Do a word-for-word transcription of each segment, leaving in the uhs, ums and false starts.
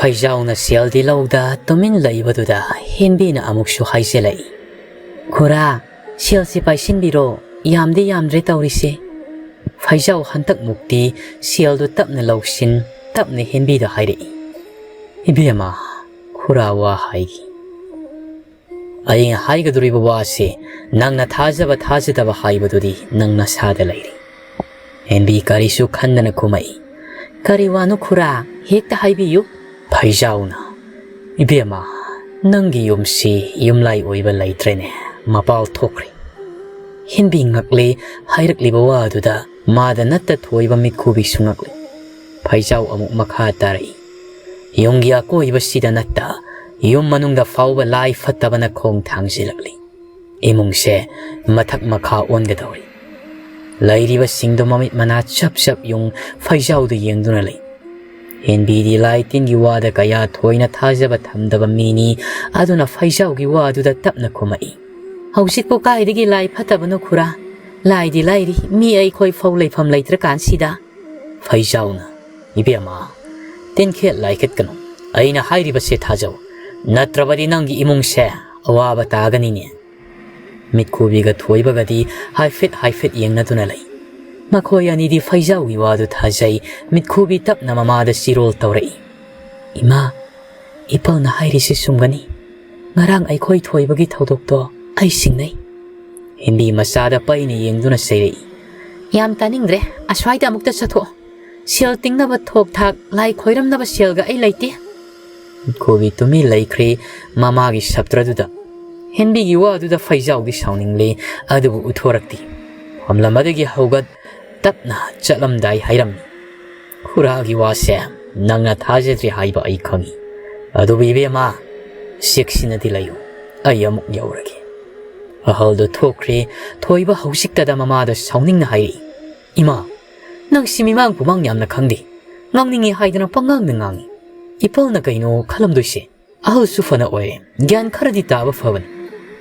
ꯐꯩꯖꯥꯎꯅ ꯁꯦꯜꯗꯤ ꯂꯧꯗ ꯇꯨꯃꯤꯟ ꯂꯩꯕꯗꯨꯗ ꯍꯦꯟꯕꯤꯅ ꯑꯃꯨꯛꯁꯨ ꯍꯥꯏꯖꯤꯜꯂꯛꯏ, "ꯈꯨꯔꯥ, ꯁꯦꯜꯁꯤ ꯄꯥꯏꯁꯤꯟꯕꯤꯔꯣ, ꯌꯥꯝꯗꯤ ꯌꯥꯝꯗ꯭ꯔꯦ ꯇꯧꯔꯤꯁꯦ꯫" ꯐꯩꯖꯥꯎ ꯍꯟꯗꯛꯃꯨꯛꯇꯤ ꯁꯦꯜꯗꯨ ꯇꯞꯅ ꯂꯧꯁꯤꯟ, ꯇꯞꯅ ꯍꯦꯟꯕꯤꯗ ꯍꯥꯏꯔꯛꯏ, "ꯏꯕꯦꯝꯃ, ꯈꯨꯔꯥ ꯋꯥ ꯍꯥꯏꯒꯦ꯫ ꯑꯩꯅ ꯍꯥꯏꯒꯗꯧꯔꯤꯕ ꯋꯥꯁꯤ ꯅꯪꯅ ꯊꯥꯖꯕ ꯊꯥꯖꯗꯕ ꯍꯥꯏꯕꯗꯨꯗꯤ ꯅꯪ ꯅꯁꯥꯗ ꯂꯩꯔꯦ꯫" ꯍꯦꯟꯕꯤ ꯀꯔꯤꯁꯨ ꯈꯟꯗꯅ ꯈꯨꯝꯃꯛꯏ, "ꯀꯔꯤ ꯋꯥꯅꯣ ꯈꯨꯔꯥ? ꯍꯦꯛꯇ ꯍꯥꯏꯕꯤꯌꯨ꯫" ꯐꯩꯖꯥꯎꯅ, "ꯏꯕꯦꯝꯃ, ꯅꯪꯒꯤ ꯌꯨꯝꯁꯤ ꯌꯨꯝꯂꯥꯏ ꯑꯣꯏꯕ ꯂꯩꯇ꯭ꯔꯦꯅꯦ, ꯃꯄꯥꯜ ꯊꯣꯛꯈ꯭ꯔꯦ꯫" ꯍꯦꯟꯕꯤ ꯉꯛꯂꯦ꯫ ꯍꯥꯏꯔꯛꯂꯤꯕ ꯋꯥ ꯑꯗꯨꯗ ꯃꯥꯗ ꯅꯠꯇ ꯊꯣꯏꯕ ꯃꯤꯠꯈꯨꯕꯤꯁꯨ ꯉꯛꯂꯦ꯫ ꯐꯩꯖꯥꯎ ꯑꯃꯨꯛ ꯃꯈꯥ ꯇꯥꯔꯛꯏ, "ꯌꯨꯝꯒꯤ ꯑꯀꯣꯏꯕꯁꯤꯗ ꯅꯠꯇ ꯌꯨꯝ ꯃꯅꯨꯡꯗ ꯐꯥꯎꯕ ꯂꯥꯏ ꯐꯠꯇꯕꯅ ꯈꯣꯡ ꯊꯥꯡꯖꯤꯜꯂꯛꯂꯤ꯫ ꯏꯃꯨꯡꯁꯦ ꯃꯊꯛ ꯃꯈꯥ ꯑꯣꯟꯒꯗꯧꯔꯤ꯫" ꯂꯩꯔꯤꯕꯁꯤꯡꯗꯣ ꯃꯃꯤꯠ ꯃꯅꯥ ꯆꯞ ꯆꯞ ꯌꯨꯡ ꯐꯩꯖꯥꯎꯗ ꯌꯦꯡꯗꯨꯅ ꯂꯩ꯫ ꯍꯦꯟꯕꯤꯗꯤ ꯂꯥꯏ ꯇꯤꯟꯒꯤ ꯋꯥꯗ ꯀꯌꯥ ꯊꯣꯏꯅ ꯊꯥꯖꯕ ꯊꯝꯗꯕ ꯃꯤꯅꯤ, ꯑꯗꯨꯅ ꯐꯩꯖꯥꯎꯒꯤ ꯋꯥꯗꯨꯗ ꯇꯞꯅ ꯈꯨꯝꯃꯛꯏ, "ꯍꯧꯖꯤꯛꯄꯨ ꯀꯥꯏꯗꯒꯤ ꯂꯥꯏ ꯐꯠꯇꯕꯅꯣ ꯈꯨꯔꯥ? ꯂꯥꯏꯗꯤ ꯂꯥꯏꯔꯤ, ꯃꯤ ꯑꯩꯈꯣꯏ ꯐꯧ ꯂꯩꯐꯝ ꯂꯩꯇ꯭ꯔꯀꯥꯟꯁꯤꯗ꯫" ꯐꯩꯖꯥꯎꯅ, "ꯏꯕꯦꯝꯃ, ꯇꯤꯟꯈꯦꯠ ꯂꯥꯏꯈꯦꯠꯀꯅꯨ꯫ ꯑꯩꯅ ꯍꯥꯏꯔꯤꯕꯁꯦ ꯊꯥꯖꯧ, ꯅꯠꯇ꯭ꯔꯕꯗꯤ ꯅꯪꯒꯤ ꯏꯃꯨꯡꯁꯦ ꯑꯋꯥꯕ ꯇꯥꯒꯅꯤꯅꯦ꯫" ꯃꯤꯠꯈꯨꯕꯤꯒ ꯊꯣꯏꯕꯒꯗꯤ ꯍꯥꯏꯐꯦꯠ ꯍꯥꯏꯐꯦꯠ ꯌꯦꯡꯅꯗꯨꯅ ꯂꯩ꯫ ꯃꯈꯣꯏ ꯑꯅꯤꯗꯤ ꯐꯩꯖꯥꯎꯒꯤ ꯋꯥꯗꯨ ꯊꯥꯖꯩ꯫ ꯃꯤꯠꯈꯨꯕꯤ ꯇꯞꯅ ꯃꯃꯥꯗ ꯆꯤꯔꯣꯜ ꯇꯧꯔꯛꯏ, "ꯏꯃꯥ, ꯏꯄꯜꯅ ꯍꯥꯏꯔꯤꯁꯤ ꯆꯨꯝꯒꯅꯤ꯫ ꯉꯔꯥꯡ ꯑꯩꯈꯣꯏ ꯊꯣꯏꯕꯒꯤ ꯊꯧꯗꯣꯛꯇꯣ ꯑꯩ ꯁꯤꯡꯅꯩ꯫" ꯍꯦꯟꯕꯤ ꯃꯆꯥꯗ ꯄꯩꯅ ꯌꯦꯡꯗꯨꯅ ꯆꯩꯔꯛꯏ, "ꯌꯥꯝ ꯇꯥꯅꯤꯡꯗ꯭ꯔꯦ, ꯑꯁ꯭ꯋꯥꯏꯗ ꯑꯃꯨꯛꯇ ꯆꯠꯊꯣꯛꯑꯣ꯫ ꯁꯦꯜ ꯇꯤꯡꯅꯕ ꯊꯣꯛ ꯊꯥꯛ, ꯂꯥꯏ ꯈꯣꯏꯔꯝꯅꯕ ꯁꯦꯜꯒ ꯑꯩ ꯂꯩꯇꯦ꯫" ꯈꯨꯕꯤ ꯇꯨꯃꯤꯟ ꯂꯩꯈ꯭ꯔꯦ꯫ ꯃꯃꯥꯒꯤ ꯁꯞꯇ꯭ꯔꯗꯨꯗ ꯍꯦꯟꯕꯤꯒꯤ ꯋꯥꯗꯨꯗ ꯐꯩꯖꯥꯎꯗꯤ ꯁꯥꯎꯅꯤꯡꯂꯦ, ꯑꯗꯨꯕꯨ ꯎꯠꯊꯣꯔꯛꯇꯦ꯫ ꯐꯝꯂꯝ ꯑꯗꯨꯒꯤ ꯍꯧꯒꯠ ꯇꯞꯅ ꯆꯠꯂꯝꯗꯥꯏ ꯍꯥꯏꯔꯝꯃꯤ, "ꯈꯨꯔꯥꯒꯤ ꯋꯥꯁꯦ ꯅꯪꯅ ꯊꯥꯖꯗ꯭ꯔꯤ ꯍꯥꯏꯕ ꯑꯩ ꯈꯪꯏ꯫ ꯑꯗꯨꯕꯨ ꯏꯕꯦꯝꯃ, ꯆꯦꯛꯁꯤꯟꯅꯗꯤ ꯂꯩꯌꯨ꯫ ꯑꯩ ꯑꯃꯨꯛ ꯌꯧꯔꯒꯦ꯫" ꯑꯍꯜꯗꯨ ꯊꯣꯛꯈ꯭ꯔꯦ꯫ ꯊꯣꯏꯕ ꯍꯧꯖꯤꯛꯇꯗ ꯃꯃꯥꯗ ꯁꯥꯎꯅꯤꯡꯅ ꯍꯥꯏꯔꯛꯏ, "ꯏꯃꯥ, ꯅꯪꯁꯤ ꯃꯤꯃꯥꯡ ꯄꯨꯃꯥꯡ ꯌꯥꯝꯅ ꯈꯪꯗꯦ꯫ ꯉꯥꯡꯅꯤꯡꯉꯤ ꯍꯥꯏꯗꯅ ꯄꯉꯥꯡꯗ ꯉꯥꯡꯉꯤ꯫ ꯏꯄꯜꯅ ꯀꯩꯅꯣ ꯈꯜꯂꯝꯗꯣꯏꯁꯦ? ꯑꯍꯜꯁꯨ ꯐꯅ ꯑꯣꯏꯔꯦ, ꯒ꯭ꯌꯥꯟ ꯈꯔꯗꯤ ꯇꯥꯕ ꯐꯕꯅꯤ꯫"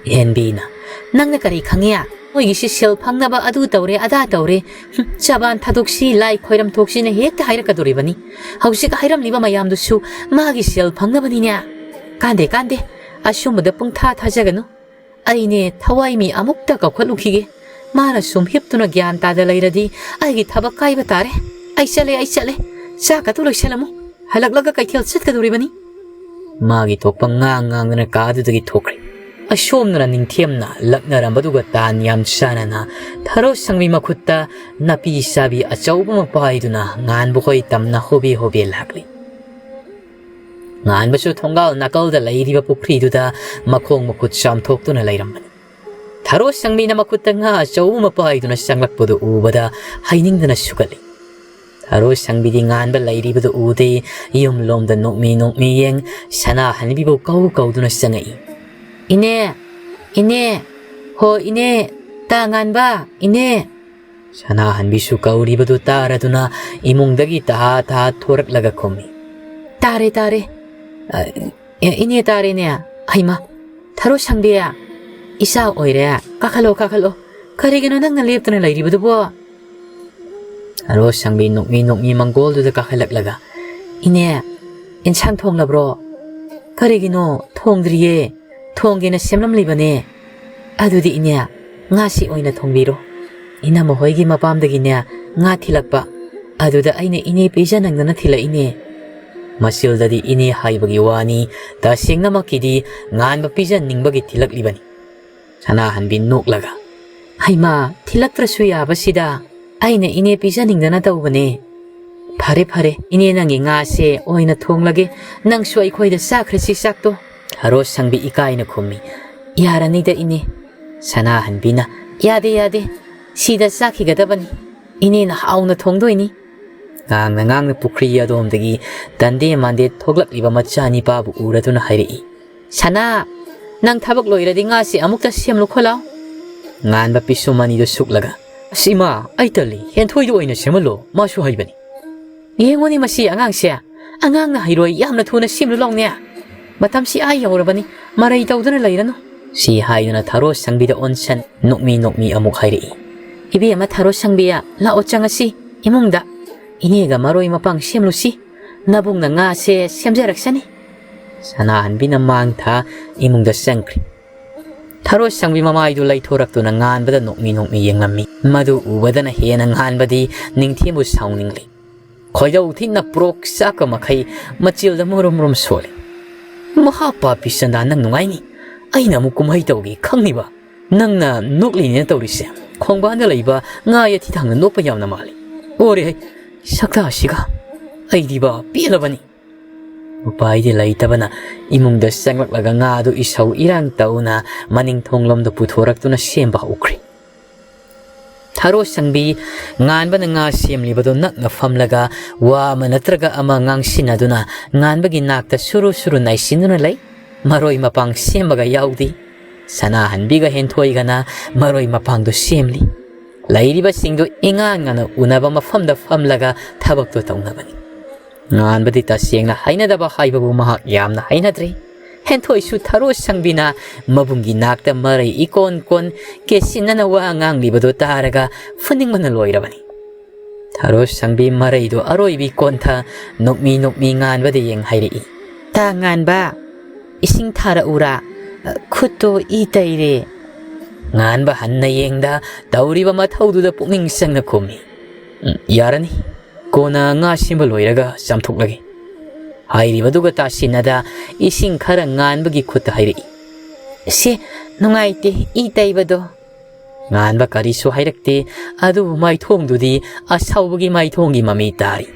ꯍꯦꯟꯕꯤꯅ, "ꯅꯪꯅ ꯀꯔꯤ ꯈꯪꯉꯤ? ꯃꯣꯏꯒꯤꯁꯤ ꯁꯦꯜ ꯐꯪꯅꯕ ꯑꯗꯨ ꯇꯧꯔꯦ, ꯑꯗꯥ ꯇꯧꯔꯦ꯫ ꯍꯨꯝ, ꯆꯕꯥꯟ ꯊꯥꯗꯣꯛꯁꯤ, ꯂꯥꯏ ꯈꯣꯏꯔꯝ ꯊꯣꯛꯁꯤꯅ ꯍꯦꯛꯇ ꯍꯥꯏꯔꯛꯀꯗꯣꯔꯤꯕꯅꯤ꯫ ꯍꯧꯖꯤꯛ ꯍꯥꯏꯔꯝꯂꯤꯕ ꯃꯌꯥꯝꯗꯨꯁꯨ ꯃꯥꯒꯤ ꯁꯦꯜ ꯐꯪꯅꯕꯅꯤꯅꯦ꯫ ꯀꯥꯟꯗꯦ, ꯀꯥꯟꯗꯦ꯫ ꯑꯁꯨꯝꯕꯗ ꯄꯨꯡꯊꯥ ꯊꯥꯖꯒꯅꯨ꯫ ꯑꯩꯅꯦ ꯊꯋꯥꯏ ꯃꯤ ꯑꯃꯨꯛꯇ ꯀꯧꯈꯠꯂꯨꯈꯤꯒꯦ꯫ ꯃꯥꯅ ꯁꯨꯝ ꯍꯤꯞꯇꯨꯅ ꯒ꯭ꯌꯥꯟ ꯇꯥꯗ ꯂꯩꯔꯗꯤ ꯑꯩꯒꯤ ꯊꯕꯛ ꯀꯥꯏꯕ ꯇꯥꯔꯦ꯫ ꯑꯩ ꯆꯠꯂꯦ, ꯑꯩ ꯆꯠꯂꯦ꯫ ꯆꯥꯛꯀꯗꯨ ꯂꯣꯏꯁꯜꯂꯝꯃꯨ꯫ ꯍꯜꯂꯛꯂꯒ ꯀꯩꯊꯦꯜ ꯆꯠꯀꯗꯧꯔꯤꯕꯅꯤ꯫ ꯃꯥꯒꯤ ꯊꯣꯛꯄ ꯉꯥꯡ ꯉꯥꯡꯗꯨꯅ ꯀꯥꯗꯨꯗꯒꯤ ꯊꯣꯛꯈ꯭ꯔꯦ꯫ ꯑꯁꯣꯝꯗꯅ ꯅꯤꯡꯊꯦꯝꯅ ꯂꯛꯅꯔꯝꯕꯗꯨꯒ ꯇꯥꯟ ꯌꯥꯝ ꯆꯥꯟꯅꯅ ꯊꯔꯣ ꯁꯪꯕꯤ ꯃꯈꯨꯠꯇ ꯅꯥꯄꯤ ꯆꯥꯕꯤ ꯑꯆꯧꯕ ꯑꯃ ꯄꯥꯏꯗꯨꯅ ꯉꯥꯟꯕ ꯍꯣꯏ ꯇꯝꯅ ꯍꯣꯕꯦ ꯍꯣꯕꯦ ꯂꯥꯛꯂꯤ꯫ ꯉꯥꯟꯕꯁꯨ ꯊꯣꯡꯒꯥꯜ ꯅꯥꯀꯜꯗ ꯂꯩꯔꯤꯕ ꯄꯨꯈ꯭ꯔꯤꯗꯨꯗ ꯃꯈꯣꯡ ꯃꯈꯨꯠ ꯆꯥꯝꯊꯣꯛꯇꯨꯅ ꯂꯩꯔꯝꯕꯅꯤ꯫ ꯊꯔꯣ ꯁꯪꯕꯤꯅ ꯃꯈꯨꯠꯇ ꯉꯥ ꯑꯆꯧꯕ ꯑꯃ ꯄꯥꯏꯗꯨꯅ ꯆꯪꯂꯛꯄꯗꯨ ꯎꯕꯗ ꯍꯩꯅꯤꯡꯗꯅ ꯁꯨꯒꯠꯂꯤ꯫ ꯊꯔꯣ ꯁꯪꯕꯤꯗꯤ ꯉꯥꯟꯕ ꯂꯩꯔꯤꯕꯗꯨ ꯎꯗꯦ꯫ ꯌꯨꯝꯂꯣꯝꯗ ꯅꯣꯛꯃꯤ ꯅꯣꯛꯃꯤ ꯌꯦꯡ, ꯁꯅꯥꯍꯟꯕꯤꯕꯨ ꯀꯧ ꯀꯧꯗꯨꯅ ꯆꯪꯉꯛꯏ꯫ "ꯏꯅꯦ, ꯏꯅꯦ, ꯍꯣ ꯏꯅꯦ, ꯇꯥ ꯉꯥꯟꯕ, ꯏꯅꯦ!" ꯁꯅꯥꯍꯟꯕꯤꯁꯨ ꯀꯧꯔꯤꯕꯗꯨ ꯇꯥꯔꯗꯨꯅ ꯏꯃꯨꯡꯗꯒꯤ ꯇꯍꯥ ꯇꯍꯥ ꯊꯣꯔꯛꯂꯒ ꯈꯨꯝꯃꯤ꯫ "ꯇꯥꯔꯦ, ꯇꯥꯔꯦ꯫ ꯑ, ꯑꯦ, ꯏꯅꯦ ꯇꯥꯔꯦꯅꯦ꯫ ꯍꯩꯃꯥ, ꯊꯔꯣ ꯁꯪꯕꯤ, ꯏꯆꯥ ꯑꯣꯏꯔꯦ꯫ ꯀꯥꯈꯠꯂꯣ, ꯀꯥꯈꯠꯂꯣ꯫ ꯀꯔꯤꯒꯤꯅꯣ ꯅꯪꯅ ꯂꯦꯞꯇꯨꯅ ꯂꯩꯔꯤꯕꯗꯨꯕꯣ?" ꯊꯔꯣ ꯁꯪꯕꯤ ꯅꯣꯛꯃꯤ ꯅꯣꯛꯃꯤ ꯃꯪꯒꯣꯜꯗꯨꯗ ꯀꯥꯈꯠꯂꯛꯂꯒ, "ꯏꯅꯦ, ꯏꯟꯁꯥꯡ ꯊꯣꯡꯂꯕ꯭ꯔꯣ?" "ꯀꯔꯤꯒꯤꯅꯣ? ꯊꯣꯡꯗ꯭ꯔꯤꯌꯦ꯫ ꯊꯣꯡꯒꯦꯅ ꯁꯦꯝꯂꯝꯂꯤꯕꯅꯦ꯫ ꯑꯗꯨꯗꯤ ꯏꯅꯦ, ꯉꯥꯁꯤ ꯑꯣꯏꯅ ꯊꯣꯡꯕꯤꯔꯣ꯫ ꯏꯅꯝꯃ ꯍꯣꯏꯒꯤ ꯃꯄꯥꯝꯗꯒꯤꯅꯦ ꯉꯥ ꯊꯤꯜꯂꯛꯄ꯫ ꯑꯗꯨꯗ ꯑꯩꯅ ꯏꯅꯦ ꯄꯤꯖꯅꯤꯡꯗꯅ ꯊꯤꯜꯂꯛꯏꯅꯦ꯫" ꯃꯆꯤꯜꯗꯗꯤ ꯏꯅꯦ ꯍꯥꯏꯕꯒꯤ ꯋꯥꯅꯤ, ꯇꯁꯦꯡꯅꯃꯛꯀꯤꯗꯤ ꯉꯥꯟꯕ ꯄꯤꯖꯅꯤꯡꯕꯒꯤ ꯊꯤꯜꯂꯛꯂꯤꯕꯅꯤ꯫ ꯁꯅꯥꯍꯟꯕꯤ ꯅꯣꯛꯂꯒ, "ꯍꯩꯃꯥ, ꯊꯤꯜꯂꯛꯇ꯭ꯔꯁꯨ ꯌꯥꯕꯁꯤꯗ꯫ ꯑꯩꯅ ꯏꯅꯦ ꯄꯤꯖꯅꯤꯡꯗꯅ ꯇꯧꯕꯅꯦ꯫ ꯐꯔꯦ, ꯐꯔꯦ, ꯏꯅꯦ ꯅꯪꯒꯤ ꯉꯥꯁꯦ ꯑꯣꯏꯅ ꯊꯣꯡꯂꯒꯦ꯫ ꯅꯪꯁꯨ ꯑꯩꯈꯣꯏꯗ ꯆꯥꯈ꯭ꯔꯁꯤ ꯆꯥꯛꯇꯣ꯫" ꯊꯔꯣ ꯁꯪꯕꯤ ꯏꯀꯥꯏꯅ ꯈꯨꯝꯃꯤ꯫ "ꯌꯥꯔꯅꯤꯗ ꯏꯅꯦ꯫" ꯁꯅꯥꯍꯟꯕꯤꯅ, "ꯌꯥꯗꯦ, ꯌꯥꯗꯦ꯫ ꯁꯤꯗ ꯆꯥꯈꯤꯒꯗꯕꯅꯤ꯫ ꯏꯅꯦꯅ ꯍꯥꯎꯅ ꯊꯣꯡꯗꯣꯏꯅꯤ꯫" ꯉꯥꯡꯅ ꯉꯥꯡꯅ ꯄꯨꯈ꯭ꯔꯤ ꯑꯗꯣꯝꯗꯒꯤ ꯇꯟꯗꯦ ꯃꯥꯟꯗꯦ ꯊꯣꯛꯂꯛꯂꯤꯕ ꯃꯆꯥ ꯅꯤꯄꯥꯕꯨ ꯎꯔꯗꯨꯅ ꯍꯥꯏꯔꯛꯏ꯫ "ꯁꯅꯥ, ꯅꯪ ꯊꯕꯛ ꯂꯣꯏꯔꯗꯤ ꯉꯥꯁꯤ ꯑꯃꯨꯛꯇ ꯁꯦꯝꯂꯨ ꯈꯣꯠꯂꯥꯎ꯫" ꯉꯥꯟꯕ ꯄꯤꯁꯨꯝ ꯑꯅꯤꯗꯨ ꯁꯨꯛꯂꯒ, "ꯑꯁ ꯏꯃꯥ, ꯑꯩ ꯇꯜꯂꯤ, ꯍꯦꯟꯊꯣꯏꯗꯨ ꯑꯣꯏꯅ ꯁꯦꯝꯍꯜꯂꯣ, ꯃꯥꯁꯨ ꯍꯩꯕꯅꯤ꯫" "ꯌꯦꯡꯉꯨꯅꯦ ꯃꯁꯤ ꯑꯉꯥꯡꯁꯦ, ꯑꯉꯥꯡꯅ ꯍꯩꯔꯣꯏ, ꯌꯥꯝꯅ ꯊꯨꯅ ꯁꯦꯝꯂꯨ ꯂꯥꯎꯅꯦ꯫ ꯃꯇꯝꯁꯤ ꯑꯥ ꯌꯧꯔꯕꯅꯤ, ꯃꯔꯩ ꯇꯧꯗꯨꯅ ꯂꯩꯔꯅꯨ꯫" ꯁꯤ ꯍꯥꯏꯗꯨꯅ ꯊꯔꯣ ꯁꯪꯕꯤꯗ ꯑꯣꯟꯁꯟ ꯅꯣꯛꯃꯤ ꯅꯣꯛꯃꯤ ꯑꯃꯨꯛ ꯍꯥꯏꯔꯛꯏ꯫ "ꯏꯕꯦꯝꯃ ꯊꯔꯣ ꯁꯪꯕꯤꯌꯥ, ꯂꯥꯛꯑꯣ ꯆꯪꯉꯁꯤ ꯏꯃꯨꯡꯗ꯫ ꯏꯅꯦꯒ ꯃꯔꯣꯏ ꯃꯄꯥꯡ ꯁꯦꯝꯂꯨꯁꯤ꯫ ꯅꯕꯨꯡꯅ ꯉꯥꯁꯦ ꯁꯦꯝꯖꯔꯛꯁꯅꯤ꯫" ꯁꯅꯥꯍꯟꯕꯤꯅ ꯃꯥꯡ ꯊꯥ ꯏꯃꯨꯡꯗ ꯆꯪꯈ꯭ꯔꯦ꯫ ꯊꯔꯣ ꯁꯪꯕꯤ ꯃꯃꯥꯏꯗꯨ ꯂꯩꯊꯣꯔꯛꯇꯨꯅ ꯉꯥꯟꯕꯗ ꯅꯣꯛꯃꯤ ꯅꯣꯛꯃꯤ ꯌꯦꯡꯂꯝꯃꯤ꯫ ꯃꯗꯨ ꯎꯕꯗꯅ ꯍꯦꯟꯅ ꯉꯥꯟꯕꯗꯤ ꯅꯤꯡꯊꯦꯝꯕꯨ ꯁꯥꯎꯅꯤꯡꯂꯤ꯫ ꯈꯣꯏꯗꯧ ꯊꯤꯅ ꯄ꯭ꯔꯣꯛ ꯆꯥꯛꯄ ꯃꯈꯩ ꯃꯆꯤꯜꯗ ꯃꯨꯔꯨꯝ ꯃꯨꯔꯨꯝ ꯁꯣꯜꯂꯤ꯫ "ꯃꯍꯥ ꯄꯥꯄꯤ ꯆꯟꯗꯥ, ꯅꯪ ꯅꯨꯡꯉꯥꯏꯅꯤ꯫ ꯑꯩꯅ ꯑꯃꯨꯛ ꯀꯨꯝꯍꯩ ꯇꯧꯒꯦ ꯈꯪꯉꯤꯕ? ꯅꯪꯅ ꯅꯣꯛꯂꯤꯅꯦꯅ ꯇꯧꯔꯤꯁꯦ꯫ ꯈꯣꯡꯕꯥꯟꯗ ꯂꯩꯕ ꯉꯥ ꯌꯥꯊꯤ ꯊꯥꯡꯅ ꯅꯣꯛꯄ ꯌꯥꯝꯅ ꯃꯥꯜꯂꯤ꯫ ꯑꯣꯔꯦ, ꯁꯛꯇꯥꯁꯤꯒ! ꯑꯩꯗꯤꯕ ꯄꯦꯜꯂꯕꯅꯤ꯫" ꯎꯄꯥꯏꯗꯤ ꯂꯩꯇꯕꯅ ꯏꯃꯨꯡꯗ ꯆꯪꯂꯛꯂꯒ ꯉꯥꯗꯨ ꯏꯁꯧ ꯏꯔꯥꯡ ꯇꯧꯅ ꯃꯅꯤꯡ ꯊꯣꯡꯂꯣꯝꯗ ꯄꯨꯊꯣꯔꯛꯇꯨꯅ ꯁꯦꯝꯕ ꯍꯧꯈ꯭ꯔꯦ꯫ ꯊꯔꯣ ꯁꯪꯕꯤ ꯉꯥꯟꯕꯅ ꯉꯥ ꯁꯦꯝꯂꯤꯕꯗꯨ ꯅꯛꯅ ꯐꯝꯂꯒ ꯋꯥ ꯑꯃ ꯅꯠꯇ꯭ꯔꯒ ꯑꯃ ꯉꯥꯡꯁꯤꯟꯅꯗꯨꯅ ꯉꯥꯟꯕꯒꯤ ꯅꯥꯛꯇ ꯁꯨꯔꯨ ꯁꯨꯔꯨ ꯅꯥꯏꯁꯤꯟꯗꯨꯅ ꯂꯩ꯫ ꯃꯔꯣꯏ ꯃꯄꯥꯡ ꯁꯦꯝꯕꯒ ꯌꯥꯎꯗꯦ꯫ ꯁꯅꯥꯍꯟꯕꯤꯒ ꯍꯦꯟꯊꯣꯏꯒꯅ ꯃꯔꯣꯏ ꯃꯄꯥꯡꯗꯨ ꯁꯦꯝꯂꯤ꯫ ꯂꯩꯔꯤꯕꯁꯤꯡꯗꯨ ꯏꯉꯥꯟ ꯉꯥꯟꯅ ꯎꯅꯕ ꯃꯐꯝꯗ ꯐꯝꯂꯒ ꯊꯕꯛꯇꯨ ꯇꯧꯅꯕꯅꯤ꯫ ꯉꯥꯟꯕꯗꯤ ꯇꯁꯦꯡꯅ ꯍꯩꯅꯗꯕ ꯍꯥꯏꯕꯕꯨ ꯃꯍꯥꯛ ꯌꯥꯝꯅ ꯍꯩꯅꯗ꯭ꯔꯦ꯫ ꯍꯦꯟꯊꯣꯏꯁꯨ ꯊꯔꯣ ꯁꯪꯕꯤꯅ ꯃꯕꯨꯡꯒꯤ ꯅꯥꯛꯇ ꯃꯔꯩ ꯏꯀꯣꯟ ꯀꯣꯟ ꯀꯦꯁꯤꯟꯅꯅ ꯋꯥ ꯉꯥꯡꯂꯤꯕꯗꯨ ꯇꯥꯔꯒ ꯐꯨꯅꯤꯡꯕꯅ ꯂꯣꯏꯔꯕꯅꯤ꯫ ꯊꯔꯣ ꯁꯪꯕꯤ ꯃꯔꯩꯗꯨ ꯑꯔꯣꯏꯕꯤ ꯀꯣꯟꯊ ꯅꯣꯛꯃꯤ ꯅꯣꯛꯃꯤ ꯉꯥꯟꯕꯗ ꯌꯦꯡ ꯍꯥꯏꯔꯛꯏ꯫ "ꯇꯥ ꯉꯥꯟꯕ, ꯏꯁꯤꯡ ꯊꯥꯔꯛꯎꯔꯥ? ꯈꯨꯠꯇꯣ ꯏ ꯇꯩꯔꯦ꯫" ꯉꯥꯟꯕ ꯍꯟꯅ ꯌꯦꯡꯗ ꯇꯧꯔꯤꯕ ꯃꯊꯧꯗꯨꯗ ꯄꯨꯛꯅꯤꯡ ꯆꯪꯅ ꯈꯨꯝꯃꯤ꯫ "ꯎꯝ, ꯌꯥꯔꯅꯤ꯫ ꯀꯣꯟꯅ ꯉꯥ ꯁꯦꯝꯕ ꯂꯣꯏꯔꯒ ꯆꯥꯝꯊꯣꯛꯂꯒꯦ꯫" ꯍꯥꯏꯔꯤꯕꯗꯨꯒ ꯇꯥꯁꯤꯟꯅꯗ ꯏꯁꯤꯡ ꯈꯔ ꯉꯥꯟꯕꯒꯤ ꯈꯨꯠꯇ ꯍꯩꯔꯛꯏ꯫ "ꯁꯦ, ꯅꯨꯡꯉꯥꯏꯇꯦ ꯏ ꯇꯩꯕꯗꯣ꯫" ꯉꯥꯟꯕ ꯀꯔꯤꯁꯨ ꯍꯥꯏꯔꯛꯇꯦ, ꯑꯗꯨꯕꯨ ꯃꯥꯏꯊꯣꯡꯗꯨꯗꯤ ꯑꯁꯥꯎꯕꯒꯤ ꯃꯥꯏꯊꯣꯡꯒꯤ ꯃꯃꯤ ꯇꯥꯔꯤ꯫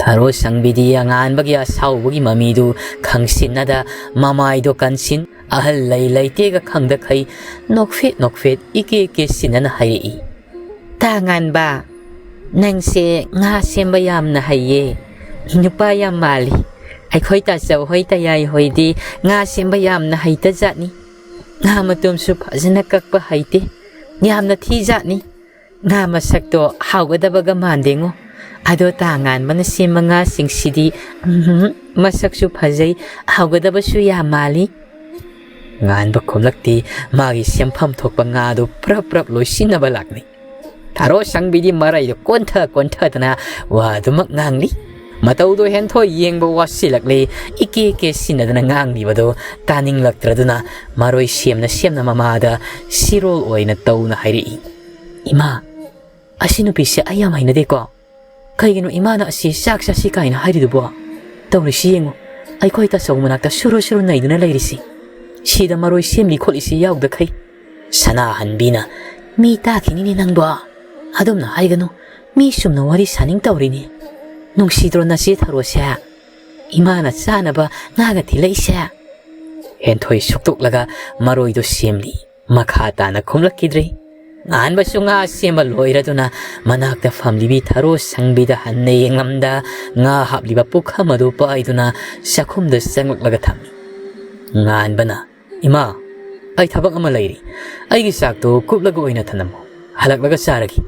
ꯊꯔꯣ ꯁꯪꯕꯤꯗꯤ ꯑꯉꯥꯟꯕꯒꯤ ꯑꯁꯥꯎꯕꯒꯤ ꯃꯃꯤꯗꯨ ꯈꯪꯁꯤꯟꯅꯗ ꯃꯃꯥꯏꯗꯣ ꯀꯟꯁꯤꯟ, ꯑꯍꯜ ꯂꯩ ꯂꯩꯇꯦꯒ ꯈꯪꯗꯈꯩ ꯅꯣꯛꯐꯦꯠ ꯅꯣꯛꯐꯦꯠ ꯏꯀꯦ ꯀꯦ ꯁꯤꯟꯅꯅ ꯍꯥꯏꯔꯛꯏ꯫ "ꯇꯥ ꯉꯥꯟꯕ, ꯅꯪꯁꯦ ꯉꯥ ꯁꯦꯝꯕ ꯌꯥꯝꯅ ꯍꯩꯌꯦ, ꯅꯨꯄꯥ ꯌꯥꯝ ꯃꯥꯜꯂꯤ꯫ ꯑꯩꯈꯣꯏ ꯇꯥꯆꯧ ꯍꯣꯏ ꯇꯌꯥꯏ ꯍꯣꯏꯗꯤ ꯉꯥ ꯁꯦꯝꯕ ꯌꯥꯝꯅ ꯍꯩꯇ ꯖꯥꯠꯅꯤ꯫ ꯉꯥ ꯃꯇꯨꯝꯁꯨ ꯐꯖꯅ ꯀꯛꯄ ꯍꯩꯇꯦ, ꯌꯥꯝꯅ ꯊꯤ ꯖꯥꯠꯅꯤ꯫ ꯉꯥ ꯃꯁꯛꯇꯣ ꯍꯥꯎꯒꯗꯕꯒ ꯃꯥꯟꯗꯦꯉꯣ꯫ ꯑꯗꯣ ꯇꯥ ꯉꯥꯟꯕꯅ ꯁꯦꯝꯕ ꯉꯥꯁꯤꯡꯁꯤꯗꯤ, ꯎꯝꯍꯨꯝ, ꯃꯁꯛꯁꯨ ꯐꯖꯩ, ꯍꯥꯎꯒꯗꯕꯁꯨ ꯌꯥꯝ ꯃꯥꯜꯂꯤ꯫" ꯉꯥꯟꯕ ꯈꯨꯝꯂꯛꯇꯦ꯫ ꯃꯥꯒꯤ ꯁꯦꯝꯐꯝ ꯊꯣꯛꯄ ꯉꯥꯗꯨ ꯄ꯭ꯔꯞ ꯄ꯭ꯔꯞ ꯂꯣꯏꯁꯤꯟꯅꯕ ꯂꯥꯛꯂꯤ꯫ ꯊꯔꯣ ꯁꯪꯕꯤꯗꯤ ꯃꯔꯩꯗꯨ ꯀꯣꯟꯊ ꯀꯣꯟꯊꯗꯅ ꯋꯥꯗꯨꯃꯛ ꯉꯥꯡꯂꯤ꯫ ꯃꯇꯧꯗꯣ ꯍꯦꯟꯊꯣꯏ ꯌꯦꯡꯕ ꯋꯥꯁꯤꯜꯂꯛꯂꯤ꯫ ꯏꯀꯦ ꯀꯦ ꯁꯤꯟꯅꯗꯅ ꯉꯥꯡꯂꯤꯕꯗꯨ ꯇꯥꯅꯤꯡꯂꯛꯇ꯭ꯔꯗꯨꯅ ꯃꯔꯣꯏ ꯁꯦꯝꯅ ꯁꯦꯝꯅ ꯃꯃꯥꯗ ꯁꯤꯔꯣꯜ ꯑꯣꯏꯅ ꯇꯧꯅ ꯍꯥꯏꯔꯛꯏ꯫ "ꯏꯃꯥ, ꯑꯁꯤ ꯅꯨꯄꯤꯁꯦ ꯑꯩ ꯌꯥꯝ ꯍꯩꯅꯗꯦꯀꯣ꯫ ꯀꯩꯒꯤꯅꯣ ꯏꯃꯥꯅ ꯑꯁꯤ ꯆꯥꯛ ꯆꯥꯁꯤ ꯀꯥꯏꯅ ꯍꯥꯏꯔꯤꯗꯨꯕꯣ? ꯇꯧꯔꯤꯁꯤ ꯌꯦꯡꯉꯨ, ꯑꯩꯈꯣꯏ ꯇꯥꯆꯧ ꯃꯅꯥꯛꯇ ꯁꯨꯔꯨ ꯁꯨꯔꯨ ꯅꯩꯗꯨꯅ ꯂꯩꯔꯤꯁꯤ꯫ ꯁꯤꯗ ꯃꯔꯣꯏ ꯁꯦꯝꯂꯤ ꯈꯣꯠꯂꯤꯁꯤ ꯌꯥꯎꯗꯈꯩ꯫" ꯁꯅꯥꯍꯟꯕꯤꯅ, "ꯃꯤ ꯇꯥꯈꯤꯅꯤꯅꯦ ꯅꯪꯕꯣ꯫ ꯑꯗꯨꯝꯅ ꯍꯥꯏꯒꯅꯨ, ꯃꯤ ꯆꯨꯝꯅ ꯋꯥꯔꯤ ꯁꯥꯅꯤꯡ ꯇꯧꯔꯤꯅꯤ꯫ ꯅꯨꯡꯁꯤꯗ꯭ꯔꯣ ꯅꯆꯦ ꯊꯔꯣꯁꯦ? ꯏꯃꯥꯅ ꯆꯥꯅꯕ ꯉꯥꯒ ꯊꯤꯜꯂꯛꯏꯁꯦ?" ꯍꯦꯟꯊꯣꯏ ꯁꯨꯛꯇꯣꯛꯂꯒ ꯃꯔꯣꯏꯗꯣ ꯁꯦꯝꯂꯤ꯫ ꯃꯈꯥ ꯇꯥꯅ ꯈꯨꯝꯂꯛꯈꯤꯗ꯭ꯔꯦ꯫ ꯉꯥꯟꯕꯁꯨ ꯉꯥ ꯁꯦꯝꯕ ꯂꯣꯏꯔꯗꯨꯅ ꯃꯅꯥꯛꯇ ꯐꯝꯂꯤꯕꯤ ꯊꯔꯣ ꯁꯪꯕꯤꯗ ꯍꯟꯅ ꯌꯦꯡꯂꯝꯗ ꯉꯥ ꯍꯥꯞꯂꯤꯕ ꯄꯨꯈꯝ ꯑꯗꯨ ꯄꯥꯏꯗꯨꯅ ꯆꯥꯛꯈꯨꯝꯗ ꯆꯪꯂꯛꯂꯒ ꯊꯝꯃꯤ꯫ ꯉꯥꯟꯕꯅ, "ꯏꯃꯥ, ꯑꯩ ꯊꯕꯛ ꯑꯃ ꯂꯩꯔꯤ꯫ ꯑꯩꯒꯤ ꯆꯥꯛꯇꯣ ꯀꯨꯞꯂꯒ ꯑꯣꯏꯅ ꯊꯅꯝꯃꯨ꯫ ꯍꯜꯂꯛꯂꯒ ꯆꯥꯔꯒꯦ꯫"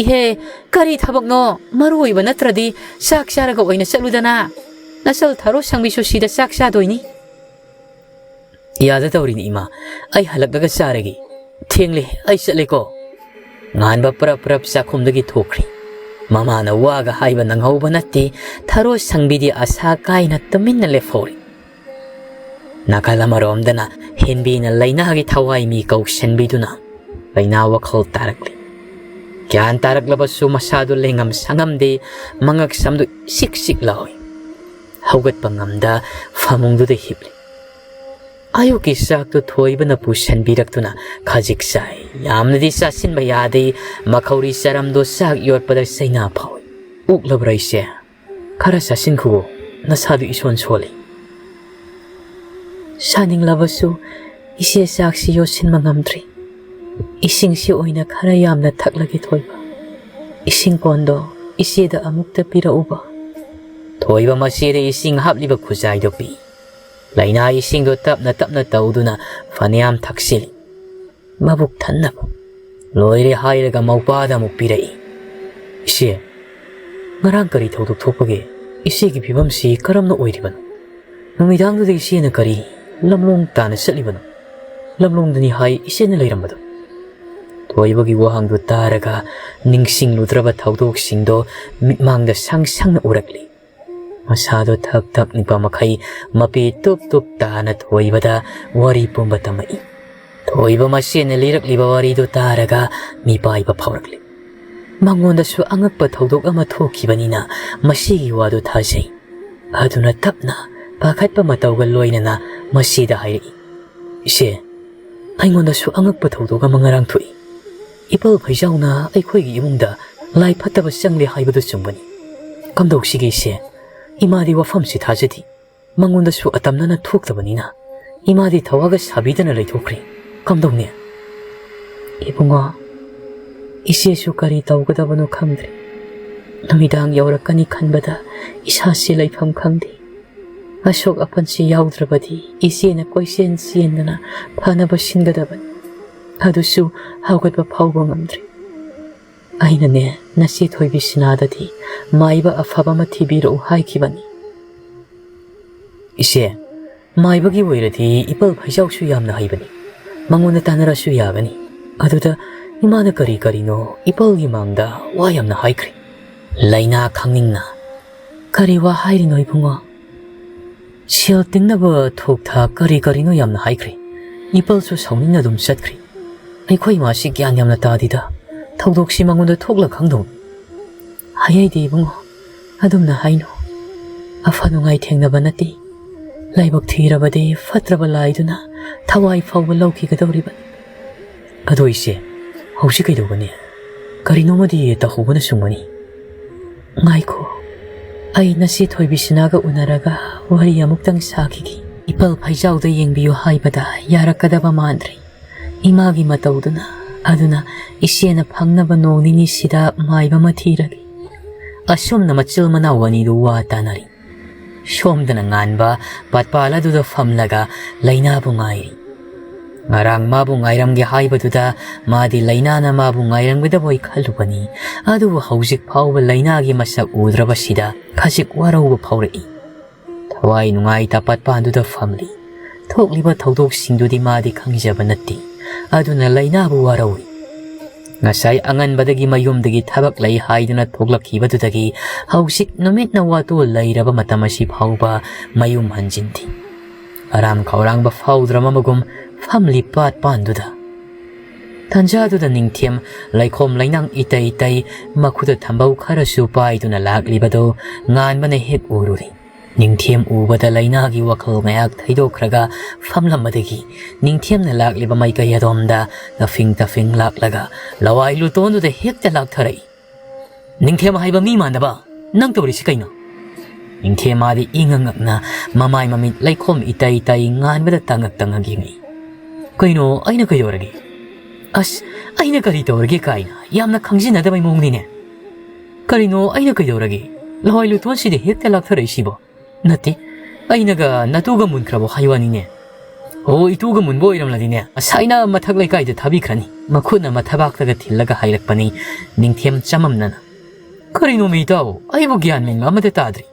"ꯏꯍꯦ, ꯀꯔꯤ ꯊꯕꯛꯅꯣ? ꯃꯔꯨ ꯑꯣꯏꯕ ꯅꯠꯇ꯭ꯔꯗꯤ ꯆꯥꯛ ꯆꯥꯔꯒ ꯑꯣꯏꯅ ꯆꯠꯂꯨꯗꯅ꯫ ꯅꯆꯜ ꯊꯔꯣ ꯁꯪꯕꯤꯁꯨ ꯁꯤꯗ ꯆꯥꯛ ꯆꯥꯗꯣꯏꯅꯤ꯫" "ꯌꯥꯗ ꯇꯧꯔꯤꯅꯤ ꯏꯃꯥ, ꯑꯩ ꯍꯜꯂꯛꯂꯒ ꯆꯥꯔꯒꯦ꯫ ꯊꯦꯡꯂꯦ, ꯑꯩ ꯆꯠꯂꯦꯀꯣ꯫" ꯉꯥꯟꯕ ꯄ꯭ꯔꯞ ꯄ꯭ꯔꯞ ꯆꯥꯛꯈꯨꯝꯗꯒꯤ ꯊꯣꯛꯈ꯭ꯔꯤ꯫ ꯃꯃꯥꯅ ꯋꯥꯒ ꯍꯥꯏꯕ ꯅꯪꯍꯧꯕ ꯅꯠꯇꯦ꯫ ꯊꯔꯣ ꯁꯪꯕꯤꯗꯤ ꯑꯁꯥ ꯀꯥꯏꯅ ꯇꯨꯃꯤꯟꯅ ꯂꯦꯞꯍꯧꯔꯤ꯫ ꯅꯥꯀꯜ ꯑꯃꯔꯣꯝꯗꯅ ꯍꯦꯟꯕꯤꯅ ꯂꯩꯅꯥꯒꯤ ꯊꯋꯥꯏ ꯃꯤ ꯀꯧꯁꯟꯕꯤꯗꯨꯅ ꯂꯩꯅꯥ ꯋꯥꯈꯜ ꯇꯥꯔꯛꯂꯤ꯫ ꯒ꯭ꯌꯥꯟ ꯇꯥꯔꯛꯂꯕꯁꯨ ꯃꯁꯥꯗꯨ ꯂꯦꯡꯉꯝ ꯁꯥꯉꯝꯗꯦ, ꯃꯉꯛ ꯁꯝꯗꯨ ꯁꯤꯛ ꯁꯤꯛ ꯂꯥꯎꯏ꯫ ꯍꯧꯒꯠꯄ ꯉꯝꯗ ꯐꯃꯨꯡꯗꯨꯗ ꯍꯤꯞꯂꯤ꯫ ꯑꯌꯨꯛꯀꯤ ꯆꯥꯛꯇꯨ ꯊꯣꯏꯕꯅ ꯄꯨꯁꯟꯕꯤꯔꯛꯇꯨꯅ ꯈꯖꯤꯛ ꯆꯥꯏ꯫ ꯌꯥꯝꯅꯗꯤ ꯆꯥꯁꯤꯟꯕ ꯌꯥꯗꯦ꯫ ꯃꯈꯧꯔꯤ ꯆꯔꯝꯗꯣ ꯆꯥꯛ ꯌꯣꯠꯄꯗ ꯆꯩꯅꯥ ꯐꯥꯎꯏ꯫ "ꯑꯣꯛꯂꯕ꯭ꯔꯥ ꯏꯆꯦ? ꯈꯔ ꯆꯥꯁꯤꯟꯈꯨꯑꯣ, ꯅꯁꯥꯗꯨ ꯏꯁꯣꯟ ꯁꯣꯜꯂꯤ꯫" "ꯁꯥꯅꯤꯡꯂꯕꯁꯨ ꯏꯆꯦ ꯆꯥꯛꯁꯤ ꯌꯣꯠꯁꯤꯟꯕ ꯉꯝꯗ꯭ꯔꯤ꯫ ꯏꯁꯤꯡꯁꯤ ꯑꯣꯏꯅ ꯈꯔ ꯌꯥꯝꯅ ꯊꯛꯂꯒꯦ ꯊꯣꯏꯕ꯫ ꯏꯁꯤꯡ ꯀꯣꯟꯗꯣ ꯏꯆꯦꯗ ꯑꯃꯨꯛꯇ ꯄꯤꯔꯛꯎꯕ꯫" ꯊꯣꯏꯕ ꯃꯆꯦꯗ ꯏꯁꯤꯡ ꯍꯥꯞꯂꯤꯕ ꯈꯨꯖꯥꯏꯗꯨ ꯄꯤ꯫ ꯂꯩꯅꯥ ꯏꯁꯤꯡꯗꯨ ꯇꯞꯅ ꯇꯞꯅ ꯇꯧꯗꯨꯅ ꯐꯅꯌꯥꯝ ꯊꯛꯆꯤꯜꯂꯤ꯫ ꯃꯕꯨꯛ ꯊꯟꯅꯕ꯫ ꯂꯣꯏꯔꯦ ꯍꯥꯏꯔꯒ ꯃꯧꯄꯥꯗ ꯑꯃꯨꯛ ꯄꯤꯔꯛꯏ꯫ "ꯏꯆꯦ, ꯉꯔꯥꯡ ꯀꯔꯤ ꯊꯧꯗꯣꯛ ꯊꯣꯛꯄꯒꯦ? ꯏꯆꯦꯒꯤ ꯐꯤꯕꯝꯁꯤ ꯀꯔꯝꯅ ꯑꯣꯏꯔꯤꯕꯅꯣ? ꯅꯨꯃꯤꯗꯥꯡꯗꯨꯗ ꯏꯆꯦꯅ ꯀꯔꯤ ꯂꯝꯂꯣꯡ ꯇꯥꯅ ꯆꯠꯂꯤꯕꯅꯣ? ꯂꯝꯂꯣꯡꯗꯅꯤ ꯍꯥꯏ ꯏꯆꯦꯅ ꯂꯩꯔꯝꯕꯗꯣ꯫ ꯊꯣꯏꯕꯒꯤ ꯋꯥꯍꯪꯗꯨ ꯇꯥꯔꯒ ꯅꯤꯡꯁꯤꯡꯂꯨꯗ꯭ꯔꯕ ꯊꯧꯗꯣꯛꯁꯤꯡꯗꯣ ꯃꯤꯠꯃꯥꯡꯗ ꯁꯪ ꯁꯪꯅ ꯎꯔꯛꯂꯤ꯫ ꯃꯁꯥꯗꯣ ꯊꯛ ꯊꯛ ꯅꯤꯛꯄ ꯃꯈꯩ ꯃꯄꯤ ꯇꯨꯞ ꯇꯨꯞ ꯇꯥꯅ ꯊꯣꯏꯕꯗ ꯋꯥꯔꯤ ꯄꯨꯝꯕ ꯇꯝꯃꯛꯏ꯫ ꯊꯣꯏꯕ ꯃꯁꯦꯟꯅ ꯂꯤꯔꯛꯂꯤꯕ ꯋꯥꯔꯤꯗꯨ ꯇꯥꯔꯒ ꯃꯤꯄꯥꯏꯕ ꯐꯥꯎꯔꯛꯂꯤ꯫ ꯃꯉꯣꯟꯗꯁꯨ ꯑꯉꯛꯄ ꯊꯧꯗꯣꯛ ꯑꯃ ꯊꯣꯛꯈꯤꯕꯅꯤꯅ ꯃꯁꯤꯒꯤ ꯋꯥꯗꯨ ꯊꯥꯖꯩ꯫ ꯑꯗꯨꯅ ꯇꯞꯅ ꯄꯥꯈꯠꯄ ꯃꯇꯧꯒ ꯂꯣꯏꯅꯅ ꯃꯁꯤꯗ ꯍꯥꯏꯔꯛꯏ, "ꯏꯆꯦ, ꯑꯩꯉꯣꯟꯗꯁꯨ ꯑꯉꯛꯄ ꯊꯧꯗꯣꯛ ꯑꯃ ꯉꯔꯥꯡ ꯊꯣꯛꯏ꯫ ꯏꯄꯜ ꯐꯩꯖꯥꯎꯅ ꯑꯩꯈꯣꯏꯒꯤ ꯏꯃꯨꯡꯗ ꯂꯥꯏ ꯐꯠꯇꯕ ꯆꯪꯂꯦ ꯍꯥꯏꯕꯗꯨ ꯆꯨꯝꯕꯅꯤ꯫ ꯀꯝꯗꯧꯁꯤꯒꯦ ꯏꯆꯦ? ꯏꯃꯥꯗꯤ ꯋꯥꯐꯝꯁꯤ ꯊꯥꯖꯗꯦ꯫ ꯃꯉꯣꯟꯗꯁꯨ ꯑꯇꯝꯅꯅ ꯊꯣꯛꯇꯕꯅꯤꯅ ꯏꯃꯥꯗꯤ ꯊꯋꯥꯒ ꯁꯥꯕꯤꯗꯅ ꯂꯩꯊꯣꯛꯈ꯭ꯔꯦ꯫ ꯀꯝꯗꯧꯅꯤ?" "ꯏꯕꯨꯡꯉꯣ, ꯏꯆꯦꯁꯨ ꯀꯔꯤ ꯇꯧꯒꯗꯕꯅꯣ ꯈꯪꯗ꯭ꯔꯦ꯫ ꯅꯨꯃꯤꯗꯥꯡ ꯌꯧꯔꯛꯀꯅꯤ ꯈꯟꯕꯗ ꯏꯁꯥꯁꯤ ꯂꯩꯐꯝ ꯈꯪꯗꯦ꯫ ꯑꯁꯣꯛ ꯑꯄꯟꯁꯤ ꯌꯥꯎꯗ꯭ꯔꯕꯗꯤ ꯏꯆꯦꯅ ꯀꯣꯏꯆꯦꯟ ꯆꯦꯟꯗꯅ ꯐꯅꯕ ꯁꯤꯟꯒꯗꯕꯅꯤ꯫ ꯑꯗꯨꯁꯨ ꯍꯧꯒꯠꯄ ꯐꯥꯎꯕ ꯉꯝꯗ꯭ꯔꯦ꯫ ꯑꯩꯅꯅꯦ, ꯅꯆꯦ ꯊꯣꯏꯕꯤ ꯁꯤꯅꯥꯗꯗꯤ ꯃꯥꯏꯕ ꯑꯐꯕ ꯑꯃ ꯊꯤꯕꯤꯔꯛꯎ ꯍꯥꯏꯈꯤꯕꯅꯤ꯫" "ꯏꯆꯦ, ꯃꯥꯏꯕꯒꯤ ꯑꯣꯏꯔꯗꯤ ꯏꯄꯜ ꯐꯩꯖꯥꯎꯁꯨ ꯌꯥꯝꯅ ꯍꯩꯕꯅꯤ꯫ ꯃꯉꯣꯟꯗ ꯇꯥꯟꯅꯔꯁꯨ ꯌꯥꯒꯅꯤ꯫ ꯑꯗꯨꯗ ꯏꯃꯥꯅ ꯀꯔꯤ ꯀꯔꯤꯅꯣ ꯏꯄꯜꯒꯤ ꯃꯥꯡꯗ ꯋꯥ ꯌꯥꯝꯅ ꯍꯥꯏꯈ꯭ꯔꯦ꯫" ꯂꯩꯅꯥ ꯈꯪꯅꯤꯡꯅ, "ꯀꯔꯤ ꯋꯥ ꯍꯥꯏꯔꯤꯅꯣ ꯏꯕꯨꯡꯉꯣ? ꯁꯦꯜ ꯇꯤꯡꯅꯕ ꯊꯣꯛ ꯊꯥꯛ ꯀꯔꯤ ꯀꯔꯤꯅꯣ ꯌꯥꯝꯅ ꯍꯥꯏꯈ꯭ꯔꯦ꯫ ꯏꯄꯜꯁꯨ ꯁꯥꯎꯅꯤꯡꯅ ꯑꯗꯨꯝ ꯆꯠꯈ꯭ꯔꯦ꯫ ꯑꯩꯈꯣꯏ ꯃꯥꯁꯤ ꯒ꯭ꯌꯥꯟ ꯌꯥꯝꯅ ꯇꯥꯗꯦꯗ꯫ ꯊꯧꯗꯣꯛꯁꯤ ꯃꯉꯣꯟꯗ ꯊꯣꯛꯂ ꯈꯪꯗꯧꯅꯤ꯫" "ꯍꯥꯏꯍꯩꯗꯦ ꯏꯕꯨꯡꯉꯣ, ꯑꯗꯨꯝꯅ ꯍꯥꯏꯅꯨ꯫ ꯑꯐ ꯅꯨꯡꯉꯥꯏ ꯊꯦꯡꯅꯕ ꯅꯠꯇꯦ꯫ ꯂꯥꯏꯕꯛ ꯊꯤꯔꯕꯗꯤ ꯐꯠꯇ꯭ꯔꯕ ꯂꯥꯏꯗꯨꯅ ꯊꯋꯥꯏ ꯐꯥꯎꯕ ꯂꯧꯈꯤꯒꯗꯧꯔꯤꯕꯅꯤ꯫" "ꯑꯗꯣ ꯏꯆꯦ, ꯍꯧꯖꯤꯛ ꯀꯩꯗꯧꯒꯅꯤ? ꯀꯔꯤꯅꯣꯃꯗꯤ ꯇꯧꯍꯧꯕꯅ ꯆꯨꯝꯒꯅꯤ꯫" "ꯉꯥꯏꯈꯣ, ꯑꯩ ꯅꯆꯦ ꯊꯣꯏꯕꯤ ꯁꯤꯅꯥꯒ ꯎꯅꯔꯒ ꯋꯥꯔꯤ ꯑꯃꯨꯛꯇꯪ ꯁꯥꯈꯤꯒꯦ꯫ ꯏꯄꯜ ꯐꯩꯖꯥꯎꯗ ꯌꯦꯡꯕꯤꯌꯨ ꯍꯥꯏꯕꯗ ꯌꯥꯔꯛꯀꯗꯕ ꯃꯥꯟꯗ꯭ꯔꯦ꯫ ꯏꯃꯥꯒꯤ ꯃꯇꯧꯗꯨꯅ, ꯑꯗꯨꯅ ꯏꯆꯦꯅ ꯐꯪꯅꯕ ꯅꯣꯡ ꯅꯤꯅꯤꯁꯤꯗ ꯃꯥꯏꯕ ꯑꯃ ꯊꯤꯔꯒꯦ꯫" ꯑꯁꯨꯝꯅ ꯃꯆꯤꯜ ꯃꯅꯥꯎ ꯑꯅꯤꯗꯨ ꯋꯥ ꯇꯥꯅꯔꯤ꯫ ꯁꯣꯝꯗꯅ ꯉꯥꯟꯕ ꯄꯥꯠꯄꯥꯜ ꯑꯗꯨꯗ ꯐꯝꯂꯒ ꯂꯩꯅꯥꯕꯨ ꯉꯥꯏꯔꯤ꯫ ꯉꯔꯥꯡ ꯃꯥꯕꯨ ꯉꯥꯏꯔꯝꯒꯦ ꯍꯥꯏꯕꯗꯨꯗ ꯃꯥꯗꯤ ꯂꯩꯅꯥꯅ ꯃꯥꯕꯨ ꯉꯥꯏꯔꯝꯒꯗꯕꯣꯏ ꯈꯜꯂꯨꯕꯅꯤ꯫ ꯑꯗꯨꯕꯨ ꯍꯧꯖꯤꯛ ꯐꯥꯎꯕ ꯂꯩꯅꯥꯒꯤ ꯃꯁꯛ ꯎꯗ꯭ꯔꯕꯁꯤꯗ ꯈꯖꯤꯛ ꯋꯥꯔꯧꯕ ꯐꯥꯎꯔꯛꯏ꯫ ꯊꯋꯥꯏ ꯅꯨꯡꯉꯥꯏꯇ ꯄꯥꯠꯄꯥꯜꯗꯨꯗ ꯐꯝꯂꯤ꯫ ꯊꯣꯛꯂꯤꯕ ꯊꯧꯗꯣꯛꯁꯤꯡꯗꯨꯗꯤ ꯃꯥꯗꯤ ꯈꯪꯖꯕ ꯅꯠꯇꯦ꯫ ꯑꯗꯨꯅ ꯂꯩꯅꯥꯕꯨ ꯋꯥꯔꯧꯏ꯫ ꯉꯁꯥꯏ ꯑꯉꯟꯕꯗꯒꯤ ꯃꯌꯨꯝꯗꯒꯤ ꯊꯕꯛ ꯂꯩ ꯍꯥꯏꯗꯨꯅ ꯊꯣꯛꯂꯛꯈꯤꯕꯗꯨꯗꯒꯤ ꯍꯧꯖꯤꯛ ꯅꯨꯃꯤꯠꯅ ꯋꯥꯇꯣꯜ ꯂꯩꯔꯕ ꯃꯇꯝ ꯑꯁꯤ ꯐꯥꯎꯕ ꯃꯌꯨꯝ ꯍꯟꯖꯤꯟꯗꯦ꯫ ꯑꯔꯥꯝ ꯈꯧꯔꯥꯡꯕ ꯐꯥꯎꯗ꯭ꯔꯕꯒꯨꯝ ꯐꯝꯂꯤ ꯄꯥꯠ ꯄꯥꯟꯗꯨꯗ꯫ ꯇꯟꯖꯥꯗꯨꯗ ꯅꯤꯡꯊꯦꯝ ꯂꯩꯈꯣꯝ ꯂꯩꯅꯥꯡ ꯏꯇꯩ ꯇꯩ ꯃꯈꯨꯠꯇ ꯊꯝꯕꯧ ꯈꯔꯁꯨ ꯄꯥꯏꯗꯨꯅ ꯂꯥꯛꯂꯤꯕꯗꯨ ꯉꯥꯟꯕꯅ ꯍꯦꯛ ꯎꯔꯨꯔꯦ꯫ ꯅꯤꯡꯊꯦꯝ ꯎꯕꯗ ꯂꯩꯅꯥꯒꯤ ꯋꯥꯈꯜ ꯉꯥꯏꯍꯥꯛ ꯊꯩꯗꯣꯛꯈ꯭ꯔꯒ ꯐꯝꯂꯝꯕꯗꯒꯤ ꯅꯤꯡꯊꯦꯝꯅ ꯂꯥꯛꯂꯤꯕ ꯃꯥꯏꯀꯩ ꯑꯗꯣꯝꯗ ꯇꯐꯤꯡ ꯇꯐꯤꯡ ꯂꯥꯛꯂꯒ ꯂꯋꯥꯏ ꯂꯨꯇꯣꯟꯗꯨꯗ ꯍꯦꯛꯇ ꯂꯥꯛꯊꯔꯛꯏ꯫ "ꯅꯤꯡꯊꯦꯝ ꯍꯥꯏꯕ ꯃꯤ ꯃꯥꯟꯗꯕ, ꯅꯪ ꯇꯧꯔꯤꯁꯤ ꯀꯩꯅꯣ?" ꯅꯤꯡꯊꯦꯝ ꯃꯥꯗꯤ ꯏꯉꯛ ꯉꯛꯅ ꯃꯃꯥꯏ ꯃꯃꯤꯠ ꯂꯩꯈꯣꯝ ꯏꯇꯩ ꯇꯩ ꯉꯥꯟꯕꯗ ꯇꯉꯛ ꯇꯉꯛ ꯌꯦꯡꯉꯤ꯫ "ꯀꯩꯅꯣ ꯑꯩꯅ ꯀꯩꯗꯧꯔꯒꯦ?" "ꯑꯁ, ꯑꯩꯅ ꯀꯔꯤ ꯇꯧꯔꯒꯦ ꯀꯥꯏꯅ ꯌꯥꯝꯅ ꯈꯪꯖꯤꯟꯅꯗꯕꯩ ꯃꯑꯣꯡꯅꯤꯅꯦ꯫ ꯀꯔꯤꯅꯣ ꯑꯩꯅ ꯀꯩꯗꯧꯔꯒꯦ? ꯂꯋꯥꯏ ꯂꯨꯇꯣꯟꯁꯤꯗ ꯍꯦꯛꯇ ꯂꯥꯛꯊꯔꯛꯏꯁꯤꯕꯣ?" "ꯅꯠꯇꯦ, ꯑꯩꯅꯒ ꯅꯇꯨꯒ ꯃꯨꯟꯈ꯭ꯔꯕꯣ ꯍꯥꯏ ꯋꯥꯅꯤꯅꯦ?" "ꯑꯣ, ꯏꯇꯨꯒ ꯃꯨꯟꯕ ꯑꯣꯏꯔꯝꯂꯗꯤꯅꯦ, ꯉꯁꯥꯏꯅ ꯃꯊꯛ ꯂꯩꯀꯥꯏꯗ ꯊꯥꯕꯤꯈ꯭ꯔꯅꯤ", ꯃꯈꯨꯠꯅ ꯃꯊꯕꯥꯛꯇꯒ ꯊꯤꯜꯂꯒ ꯍꯥꯏꯔꯛꯄꯅꯤ ꯅꯤꯡꯊꯦꯝ ꯆꯃꯝꯅꯅ꯫ "ꯀꯔꯤꯅꯣꯃꯤ ꯏꯇꯥꯎ, ꯑꯩꯕꯨ ꯒ꯭ꯌꯥꯟ ꯃꯦꯟ ꯑꯃꯇ ꯇꯥꯗ꯭ꯔꯤ꯫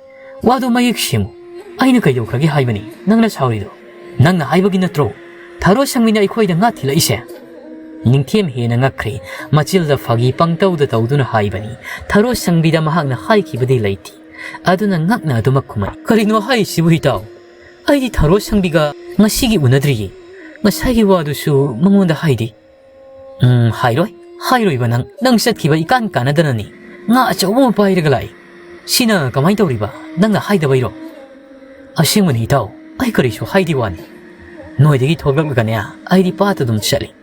ꯋꯥꯗꯣ ꯃꯌꯦꯛ ꯁꯦꯡꯉꯨ꯫ ꯑꯩꯅ ꯀꯩꯗꯧꯈ꯭ꯔꯒꯦ ꯍꯥꯏꯕꯅꯤ ꯅꯪꯅ ꯁꯥꯎꯔꯤꯗꯣ? ꯅꯪꯅ ꯍꯥꯏꯕꯒꯤ ꯅꯠꯇ꯭ꯔꯣ ꯊꯔꯣ ꯁꯪꯕꯤꯅ ꯑꯩꯈꯣꯏꯗ ꯉꯥ ꯊꯤꯜꯂꯛꯏꯁꯦ?" ꯅꯤꯡꯊꯦꯝ ꯍꯦꯟꯅ ꯉꯛꯈ꯭ꯔꯦ꯫ ꯃꯆꯤꯜꯗ ꯐꯥꯒꯤ ꯄꯪꯇꯧꯗ ꯇꯧꯗꯨꯅ ꯍꯥꯏꯕꯅꯤ꯫ ꯊꯔꯣ ꯁꯪꯕꯤꯗ ꯃꯍꯥꯛꯅ ꯍꯥꯏꯈꯤꯕꯗꯤ ꯂꯩꯇꯦ꯫ ꯑꯗꯨꯅ ꯉꯛꯅ ꯑꯗꯨꯃꯛ ꯈꯨꯝꯃꯛꯏ꯫ "ꯀꯔꯤꯅꯣ ꯍꯥꯏꯔꯤꯁꯤꯕꯨ ꯏꯇꯥꯎ? ꯑꯩꯗꯤ ꯊꯔꯣ ꯁꯪꯕꯤꯒ ꯉꯁꯤꯒꯤ ꯎꯅꯗ꯭ꯔꯤꯌꯦ꯫ ꯉꯁꯥꯏꯒꯤ ꯋꯥꯗꯨꯁꯨ ꯃꯉꯣꯟꯗ ꯍꯥꯏꯗꯦ꯫" "ꯎꯝ, ꯍꯥꯏꯔꯣꯏ꯫ ꯍꯥꯏꯔꯣꯏꯕ ꯅꯪ꯫ ꯅꯪ ꯆꯠꯈꯤꯕ ꯏꯀꯥꯟ ꯀꯥꯟꯅꯗꯅꯅꯤ꯫ ꯉꯥ ꯑꯆꯧꯕ ꯑꯃ ꯄꯥꯏꯔꯒ ꯂꯥꯛꯏ꯫ ꯁꯤꯅ ꯀꯃꯥꯏꯅ ꯇꯧꯔꯤꯕ? ꯅꯪꯅ ꯍꯥꯏꯗꯕꯩꯔꯣ?" "ꯑꯁꯦꯡꯕꯅꯤ ꯏꯇꯥꯎ, ꯑꯩ ꯀꯔꯤꯁꯨ ꯍꯥꯏꯗꯦ ꯋꯥꯅꯤ꯫ ꯅꯣꯏꯗꯒꯤ ꯊꯣꯛꯂꯛꯂꯒꯅꯦ, ꯑꯩꯗꯤ ꯄꯥꯠꯇ ꯑꯗꯨꯝ ꯆꯠꯂꯤ꯫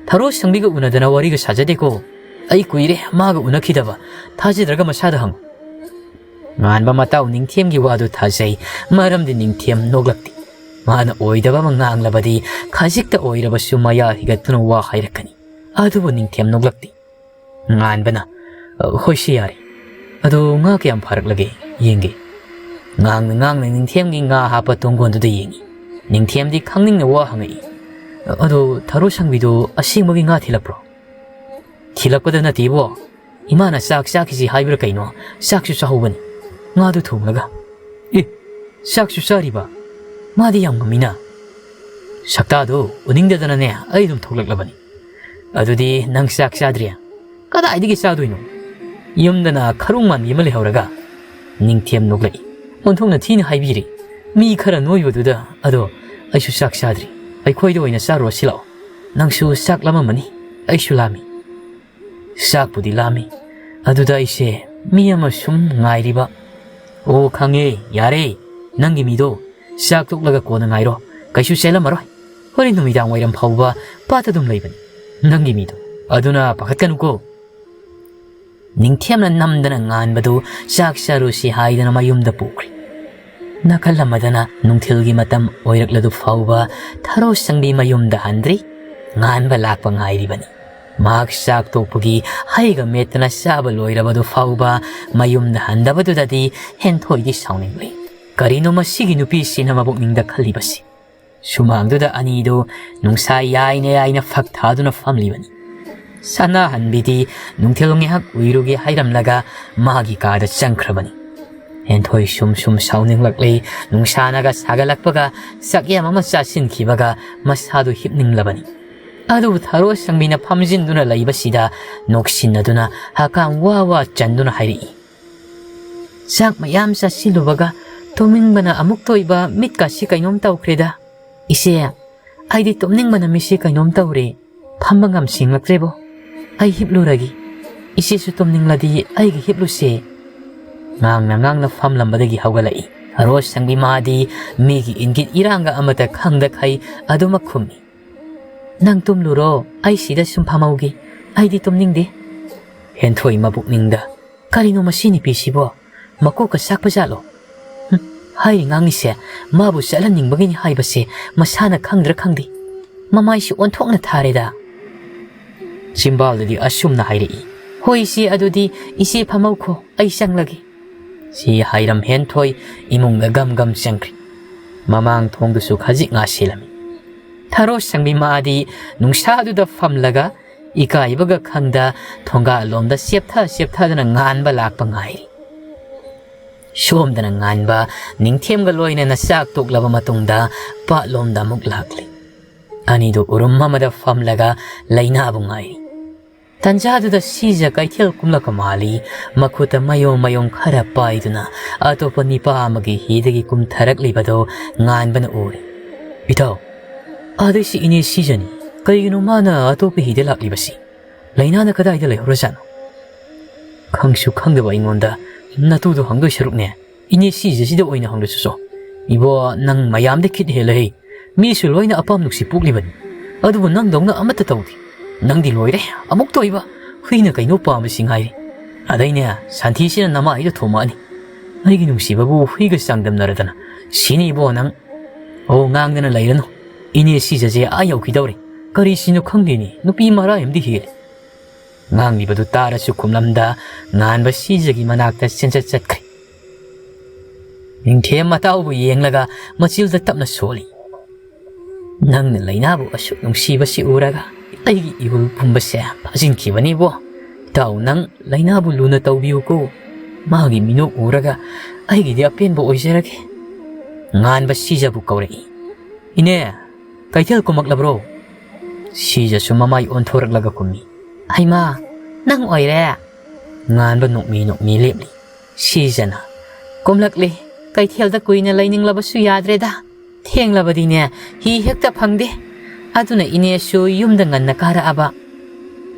ꯊꯔꯣ ꯁꯪꯕꯤꯒ ꯎꯅꯗꯅ ꯋꯥꯔꯤꯒ ꯁꯥꯖꯗꯦꯀꯣ꯫ ꯑꯩ ꯀꯨꯏꯔꯦ ꯃꯥꯒ ꯎꯅꯈꯤꯗꯕ꯫ ꯊꯥꯖꯗ꯭ꯔꯒ ꯃꯁꯥꯗ ꯍꯪꯉꯨ꯫" ꯉꯥꯟꯕ ꯃꯇꯥꯎ ꯅꯤꯡꯊꯦꯝꯒꯤ ꯋꯥꯗꯨ ꯊꯥꯖꯩ, ꯃꯔꯝꯗꯤ ꯅꯤꯡꯊꯦꯝ ꯅꯣꯛꯂꯛꯇꯦ꯫ ꯃꯥꯅ ꯑꯣꯏꯗꯕ ꯑꯃ ꯉꯥꯡꯂꯕꯗꯤ ꯈꯖꯤꯛꯇ ꯑꯣꯏꯔꯕꯁꯨ ꯃꯌꯥ ꯍꯤꯒꯠꯇꯨꯅ ꯋꯥ ꯍꯥꯏꯔꯛꯀꯅꯤ꯫ ꯑꯗꯨꯕꯨ ꯅꯤꯡꯊꯦꯝ ꯅꯣꯛꯂꯛꯇꯦ꯫ ꯉꯥꯟꯕꯅ, "ꯑ, ꯍꯣꯏ, ꯁꯤ ꯌꯥꯔꯦ꯫ ꯑꯗꯣ ꯉꯥ ꯀꯌꯥꯝ ꯐꯥꯔꯛꯂꯒꯦ ꯌꯦꯡꯒꯦ꯫" ꯉꯥꯡꯅ ꯉꯥꯡꯅ ꯅꯤꯡꯊꯦꯝꯒꯤ ꯉꯥ ꯍꯥꯞꯄ ꯇꯣꯡꯒꯣꯟꯗꯨꯗ ꯌꯦꯡꯉꯤ꯫ ꯅꯤꯡꯊꯦꯝꯗꯤ ꯈꯪꯅꯤꯡꯅ ꯋꯥ ꯍꯪꯉꯛꯏ꯫ "ꯑꯗꯣ ꯊꯔꯣ ꯁꯪꯕꯤꯗꯣ ꯑꯁꯦꯡꯕꯒꯤ ꯉꯥ ꯊꯤꯜꯂꯛꯄ꯭ꯔꯣ?" "ꯊꯤꯜꯂꯛꯄꯗ ꯅꯠꯇꯦꯕꯣ꯫ ꯏꯃꯥꯅ ꯆꯥꯛ ꯆꯥꯈꯤꯁꯤ ꯍꯥꯏꯕ꯭ꯔꯥ ꯀꯩꯅꯣ, ꯆꯥꯛꯁꯨ ꯆꯥꯍꯧꯕꯅꯤ꯫ ꯉꯥꯗꯨ ꯊꯣꯡꯂꯒ꯫" "ꯑꯦ, ꯆꯥꯛꯁꯨ ꯆꯥꯔꯤꯕ? ꯃꯥꯗꯤ ꯌꯥꯝ ꯉꯝꯃꯤꯅ꯫" ꯁꯛꯇꯥꯗꯨ ꯎꯅꯤꯡꯗꯗꯅꯅꯦ ꯑꯩ ꯑꯗꯨꯝ ꯊꯣꯛꯂꯛꯂꯕꯅꯤ꯫ "ꯑꯗꯨꯗꯤ ꯅꯪ ꯆꯥꯛ ꯆꯥꯗ꯭ꯔꯤ?" "ꯀꯗꯥꯏꯗꯒꯤ ꯆꯥꯗꯣꯏꯅꯣ? ꯌꯨꯝꯗꯅ ꯈꯔꯨꯡ ꯃꯥꯟꯕꯤ ꯑꯃ ꯂꯩꯍꯧꯔꯒ?" ꯅꯤꯡꯊꯦꯝ ꯅꯣꯛꯂꯛꯏ꯫ ꯑꯣꯟꯊꯣꯛꯅ ꯊꯤꯅ ꯍꯥꯏꯕꯤꯔꯦ꯫ ꯃꯤ ꯈꯔ ꯅꯣꯏꯕꯗꯨꯗ꯫ "ꯑꯗꯣ ꯑꯩꯁꯨ ꯆꯥꯛ ꯆꯥꯗ꯭ꯔꯤ꯫ ꯑꯩꯈꯣꯏꯗ ꯑꯣꯏꯅ ꯆꯥꯔꯨꯔꯁꯤ ꯂꯥꯛꯑꯣ꯫ ꯅꯪꯁꯨ ꯆꯥꯛ ꯂꯥꯝꯃꯝꯃꯅꯤ꯫ ꯑꯩꯁꯨ ꯂꯥꯝꯃꯤ꯫ ꯆꯥꯛꯄꯨꯗꯤ ꯂꯥꯝꯃꯤ꯫ ꯑꯗꯨꯗ ꯑꯩꯁꯦ ꯃꯤ ꯑꯃ ꯁꯨꯝ ꯉꯥꯏꯔꯤꯕ꯫" "ꯑꯣ, ꯈꯪꯉꯦ꯫ ꯌꯥꯔꯦ꯫ ꯅꯪꯒꯤ ꯃꯤꯗꯣ ꯆꯥꯛ ꯇꯣꯛꯂꯒ ꯀꯣꯟꯅ ꯉꯥꯏꯔꯣ꯫ ꯀꯩꯁꯨ ꯆꯦꯜꯂꯝꯃꯔꯣꯏ꯫ ꯍꯣꯔꯦꯟ ꯅꯨꯃꯤꯗꯥꯡ ꯋꯥꯏꯔꯝ ꯐꯥꯎꯕ ꯄꯥꯠꯇ ꯑꯗꯨꯝ ꯂꯩꯕꯅꯤ ꯅꯪꯒꯤ ꯃꯤꯗꯣ꯫ ꯑꯗꯨꯅ ꯄꯥꯈꯠꯀꯅꯨꯀꯣ꯫" ꯅꯤꯡꯊꯦꯝꯅ ꯅꯝꯗꯅ ꯉꯥꯟꯕꯗꯨ ꯆꯥꯛ ꯆꯥꯔꯨꯁꯤ ꯍꯥꯏꯗꯅ ꯃꯌꯨꯝꯗ ꯄꯨꯈ꯭ꯔꯦ꯫ ꯅꯥꯀꯜ ꯑꯃꯗꯅ ꯅꯨꯡꯊꯤꯜꯒꯤ ꯃꯇꯝ ꯑꯣꯏꯔꯛꯂꯗꯨ ꯐꯥꯎꯕ ꯊꯔꯣ ꯁꯪꯕꯤ ꯃꯌꯨꯝꯗ ꯍꯟꯗ꯭ꯔꯤ꯫ ꯉꯥꯟꯕ ꯂꯥꯛꯄ ꯉꯥꯏꯔꯤꯕꯅꯤ꯫ ꯃꯍꯥꯛ ꯆꯥꯛ ꯇꯣꯛꯄꯒꯤ ꯍꯩꯒ ꯃꯦꯠꯇꯅ ꯆꯥꯕ ꯂꯣꯏꯔꯕꯗꯨ ꯐꯥꯎꯕ ꯃꯌꯨꯝꯗ ꯍꯟꯗꯕꯗꯨꯗꯗꯤ ꯍꯦꯟꯊꯣꯏꯗꯤ ꯁꯥꯎꯅꯤꯡꯂꯦ꯫ ꯀꯔꯤꯅꯣ ꯃꯁꯤꯒꯤ ꯅꯨꯄꯤꯁꯤꯅ ꯃꯕꯨꯛꯅꯤꯡꯗ ꯈꯜꯂꯤꯕꯁꯤ? ꯁꯨꯃꯥꯡꯗꯨꯗ ꯑꯅꯤꯗꯨ ꯅꯨꯡꯁꯥ ꯌꯥꯏꯅ ꯌꯥꯏꯅ ꯐꯛ ꯊꯥꯗꯨꯅ ꯐꯝꯂꯤꯕꯅꯤ꯫ ꯁꯅꯥꯍꯟꯕꯤꯗꯤ ꯅꯨꯡꯊꯤꯜ ꯉꯥꯏꯍꯥꯛ ꯎꯏꯔꯨꯒꯦ ꯍꯥꯏꯔꯝꯂꯒ ꯃꯥꯒꯤ ꯀꯥꯗ ꯆꯪꯈ꯭ꯔꯕꯅꯤ꯫ ꯍꯦꯟꯊꯣꯏ ꯁꯨꯝ ꯁꯨꯝ ꯁꯥꯎꯅꯤꯡꯂꯛꯂꯤ꯫ ꯅꯨꯡꯁꯥꯅꯒ ꯁꯥꯒꯠꯂꯛꯄꯒ ꯆꯥꯛꯌꯥꯝ ꯑꯃ ꯆꯥꯁꯤꯟꯈꯤꯕꯒ ꯃꯁꯥꯗꯨ ꯍꯤꯞꯅꯤꯡꯂꯕꯅꯤ꯫ ꯑꯗꯨꯕꯨ ꯊꯔꯣ ꯁꯪꯕꯤꯅ ꯐꯝꯖꯤꯟꯗꯨꯅ ꯂꯩꯕꯁꯤꯗ ꯅꯣꯛꯁꯤꯟꯅꯗꯨꯅ ꯍꯀꯥꯝ ꯋꯥ ꯋꯥ ꯆꯟꯗꯨꯅ ꯍꯥꯏꯔꯛꯏ, "ꯆꯥꯛ ꯃꯌꯥꯝ ꯆꯥꯁꯤꯜꯂꯨꯕꯒ ꯇꯨꯝꯅꯤꯡꯕꯅ ꯑꯃꯨꯛ ꯇꯣꯏꯕ ꯃꯤꯠꯀꯥꯁꯤ ꯀꯩꯅꯣꯝ ꯇꯧꯈ꯭ꯔꯦꯗ꯫ ꯏꯆꯦ, ꯑꯩꯗꯤ ꯇꯨꯝꯅꯤꯡꯕꯅ ꯃꯤꯠꯁꯤ ꯀꯩꯅꯣꯝ ꯇꯧꯔꯦ꯫ ꯐꯝꯕ ꯉꯝ ꯁꯤꯡꯂꯛꯇ꯭ꯔꯦꯕꯣ꯫ ꯑꯩ ꯍꯤꯞꯂꯨꯔꯒꯦ꯫ ꯏꯆꯦꯁꯨ ꯇꯨꯝꯅꯤꯡꯂꯗꯤ ꯑꯩꯒ ꯍꯤꯞꯂꯨꯁꯦ꯫" ꯉꯥꯡꯅ ꯉꯥꯡꯅ ꯐꯝꯂꯝꯕꯗꯒꯤ ꯍꯧꯒꯠꯂꯛꯏ꯫ ꯊꯔꯣ ꯁꯪꯕꯤ ꯃꯥꯗꯤ ꯃꯤꯒꯤ ꯏꯪꯒꯤꯠ ꯏꯔꯥꯡꯒ ꯑꯃꯠꯇ ꯈꯪꯗꯈꯩ ꯑꯗꯨꯃꯛ ꯈꯨꯝꯃꯤ, "ꯅꯪ ꯇꯨꯝꯂꯨꯔꯣ, ꯑꯩ ꯁꯤꯗ ꯁꯨꯝ ꯐꯝꯍꯧꯒꯦ꯫ ꯑꯩꯗꯤ ꯇꯨꯝꯅꯤꯡꯗꯦ꯫" ꯍꯦꯟꯊꯣꯏ ꯃꯕꯨꯛꯅꯤꯡꯗ, "ꯀꯔꯤꯅꯣ ꯃꯁꯤ ꯅꯨꯄꯤꯁꯤꯕꯣ? ꯃꯀꯣꯛꯀ ꯆꯥꯛꯄ ꯖꯥꯠꯂꯣ? ꯍꯨꯝ, ꯍꯥꯏꯔꯤ ꯉꯥꯡꯉꯤꯁꯦ ꯃꯥꯕꯨ ꯆꯠꯍꯟꯅꯤꯡꯕꯒꯤꯅꯤ ꯍꯥꯏꯕꯁꯦ ꯃꯁꯥꯅ ꯈꯪꯗ꯭ꯔꯥ ꯈꯪꯗꯦ꯫ ꯃꯃꯥꯏꯁꯤ ꯑꯣꯟꯊꯣꯛꯅ ꯊꯥꯔꯦꯗ꯫" ꯆꯤꯝꯕꯥꯜꯗꯗꯤ ꯑꯁꯨꯝꯅ ꯍꯥꯏꯔꯛꯏ, "ꯍꯣꯏ ꯏꯆꯦ, ꯑꯗꯨꯗꯤ ꯏꯆꯦ ꯐꯝꯍꯧꯈꯣ, ꯑꯩ ꯆꯪꯂꯒꯦ꯫" ꯁꯤ ꯍꯥꯏꯔꯝ ꯍꯦꯟꯊꯣꯏ ꯏꯃꯨꯡꯗ ꯒꯝ ꯒꯝ ꯆꯪꯈ꯭ꯔꯤ꯫ ꯃꯃꯥꯡ ꯊꯣꯡꯗꯨꯁꯨ ꯈꯖꯤꯛ ꯉꯥꯁꯤꯜꯂꯝꯃꯤ꯫ ꯊꯔꯣ ꯁꯪꯕꯤ ꯃꯥꯗꯤ ꯅꯨꯡꯁꯥꯗꯨꯗ ꯐꯝꯂꯒ ꯏꯀꯥꯏꯕꯒ ꯈꯪꯗ ꯊꯣꯡꯒꯥꯜꯂꯣꯝꯗ ꯆꯦꯞꯊ ꯆꯦꯞꯊꯗꯨꯅ ꯉꯥꯟꯕ ꯂꯥꯛꯄ ꯉꯥꯏꯔꯤ꯫ ꯁꯣꯝꯗꯅ ꯉꯥꯟꯕ ꯅꯤꯡꯊꯦꯝꯒ ꯂꯣꯏꯅꯅ ꯆꯥꯛ ꯇꯣꯛꯂꯕ ꯃꯇꯨꯡꯗ ꯄꯥꯠꯂꯣꯝꯗ ꯑꯃꯨꯛ ꯂꯥꯛꯂꯤ꯫ ꯑꯅꯤꯗꯨ ꯎꯔꯨꯝ ꯑꯃꯗ ꯐꯝꯂꯒ ꯂꯩꯅꯥꯕꯨ ꯉꯥꯏꯔꯤ꯫ ꯇꯟꯖꯥꯗꯨꯗ ꯁꯤꯖ ꯀꯩꯊꯦꯜ ꯀꯨꯝꯂꯛꯄ ꯃꯥꯜꯂꯤ꯫ ꯃꯈꯨꯠꯇ ꯃꯌꯣꯝ ꯃꯌꯣꯝ ꯈꯔ ꯄꯥꯏꯗꯨꯅ ꯑꯇꯣꯞꯄ ꯅꯤꯄꯥ ꯑꯃꯒꯤ ꯍꯤꯗꯒꯤ ꯀꯨꯝꯊꯔꯛꯂꯤꯕꯗꯣ ꯉꯥꯟꯕꯅ ꯎꯔꯦ꯫ "ꯏꯇꯥꯎ, ꯑꯗꯩꯁꯤ ꯏꯅꯦ ꯁꯤꯖꯅꯤ꯫ ꯀꯩꯒꯤꯅꯣ ꯃꯥꯅ ꯑꯇꯣꯞꯄ ꯍꯤꯗ ꯂꯥꯛꯂꯤꯕꯁꯤ? ꯂꯩꯅꯥꯅ ꯀꯗꯥꯏꯗ ꯂꯩꯍꯧꯔꯖꯥꯠꯅꯣ?" ꯈꯪꯁꯨ ꯈꯪꯗꯕ ꯑꯩꯉꯣꯟꯗ ꯅꯇꯨꯗꯣ ꯍꯪꯗꯣꯏ ꯁꯔꯨꯛꯅꯦ, ꯏꯅꯦ ꯁꯤꯖꯁꯤꯗ ꯑꯣꯏꯅ ꯍꯪꯂꯁꯨ ꯆꯣ꯫ ꯏꯕꯣ, ꯅꯪ ꯃꯌꯥꯝꯗ ꯈꯤꯠ ꯍꯦꯜꯂꯦꯍꯦ꯫ ꯃꯤꯁꯨ ꯂꯣꯏꯅ ꯑꯄꯥꯝ ꯅꯨꯡꯁꯤ ꯄꯣꯛꯂꯤꯕꯅꯤ꯫ ꯑꯗꯨꯕꯨ ꯅꯪꯗꯧꯅ ꯑꯃꯠꯇ ꯇꯧꯗꯦ꯫ ꯅꯪꯗꯤ ꯂꯣꯏꯔꯦ, ꯑꯃꯨꯛꯇ ꯑꯣꯏꯕ ꯍꯨꯏꯅ ꯀꯩꯅꯣ ꯄꯥꯝꯕꯁꯤ ꯉꯥꯏꯔꯦ꯫ ꯑꯗꯩꯅꯦ, ꯁꯟꯊꯤꯁꯤꯅ ꯅꯃꯥꯏꯗ ꯊꯣꯝꯃꯛꯑꯅꯤ꯫ ꯑꯩꯒꯤ ꯅꯨꯡꯁꯤꯕꯕꯨ ꯍꯨꯏꯒ ꯆꯥꯡꯗꯝꯅꯔꯗꯅ ꯁꯤꯅꯤ ꯏꯕꯣ ꯅꯪ꯫ ꯑꯣ, ꯉꯥꯡꯗꯅ ꯂꯩꯔꯅꯨ꯫ ꯏꯅꯦ ꯁꯤꯖꯁꯦ ꯑꯥ ꯌꯧꯈꯤꯗꯧꯔꯦ꯫ ꯀꯔꯤꯁꯤꯅꯣ ꯈꯪꯗꯦꯅꯦ, ꯅꯨꯄꯤ ꯃꯔꯥꯏ ꯑꯃꯗꯤ ꯍꯦꯜꯂꯦ꯫ ꯉꯥꯡꯂꯤꯕꯗꯨ ꯇꯥꯔꯁꯨ ꯈꯨꯝꯂꯝꯗ ꯉꯥꯟꯕ ꯁꯤꯖꯒꯤ ꯃꯅꯥꯛꯇ ꯆꯦꯟꯆꯠ ꯆꯠꯈ꯭ꯔꯦ꯫ ꯅꯤꯡꯊꯦꯝ ꯃꯇꯥꯎꯕꯨ ꯌꯦꯡꯂꯒ ꯃꯆꯤꯜꯗ ꯇꯞꯅ ꯁꯣꯜꯂꯤ꯫ "ꯅꯪꯅ ꯂꯩꯅꯥꯕꯨ ꯑꯁꯨꯛ ꯅꯨꯡꯁꯤꯕꯁꯤ ꯎꯔꯒ ꯑꯩꯒꯤ ꯏꯍꯨꯜ ꯄꯨꯝꯕꯁꯦ ꯐꯥꯖꯤꯟꯈꯤꯕꯅꯤꯕꯣ꯫ ꯏꯇꯥꯎ, ꯅꯪ ꯂꯩꯅꯥꯕꯨ ꯂꯨꯅ ꯇꯧꯕꯤꯌꯨꯀꯣ꯫ ꯃꯥꯒꯤ ꯃꯤꯅꯣꯛ ꯎꯔꯒ ꯑꯩꯒꯤꯗꯤ ꯑꯄꯦꯟꯕ ꯑꯣꯏꯖꯔꯒꯦ"꯫ ꯉꯥꯟꯕ ꯁꯤꯖꯕꯨ ꯀꯧꯔꯛꯏ꯫ "ꯏꯅꯦ, ꯀꯩꯊꯦꯜ ꯀꯨꯝꯃꯛꯂꯕ꯭ꯔꯣ?" ꯁꯤꯖꯁꯨ ꯃꯃꯥꯏ ꯑꯣꯟꯊꯣꯔꯛꯂꯒ ꯈꯨꯝꯃꯤ꯫ "ꯍꯩꯃꯥ, ꯅꯪ ꯑꯣꯏꯔꯦ?" ꯉꯥꯟꯕ ꯅꯣꯛꯃꯤ ꯅꯣꯛꯃꯤ ꯂꯦꯞꯂꯤ꯫ ꯁꯤꯖꯅ, "ꯀꯨꯝꯂꯛꯂꯤ꯫ ꯀꯩꯊꯦꯜꯗ ꯀꯨꯏꯅ ꯂꯩꯅꯤꯡꯂꯕꯁꯨ ꯌꯥꯗ꯭ꯔꯦꯗ꯫ ꯊꯦꯡꯂꯕꯗꯤꯅꯦ, ꯍꯤ ꯍꯦꯛꯇ ꯐꯪꯗꯦ꯫ ꯑꯗꯨꯅ ꯏꯅꯦꯁꯨ ꯌꯨꯝꯗ ꯉꯟꯅ ꯀꯥꯔꯛꯑꯕ"꯫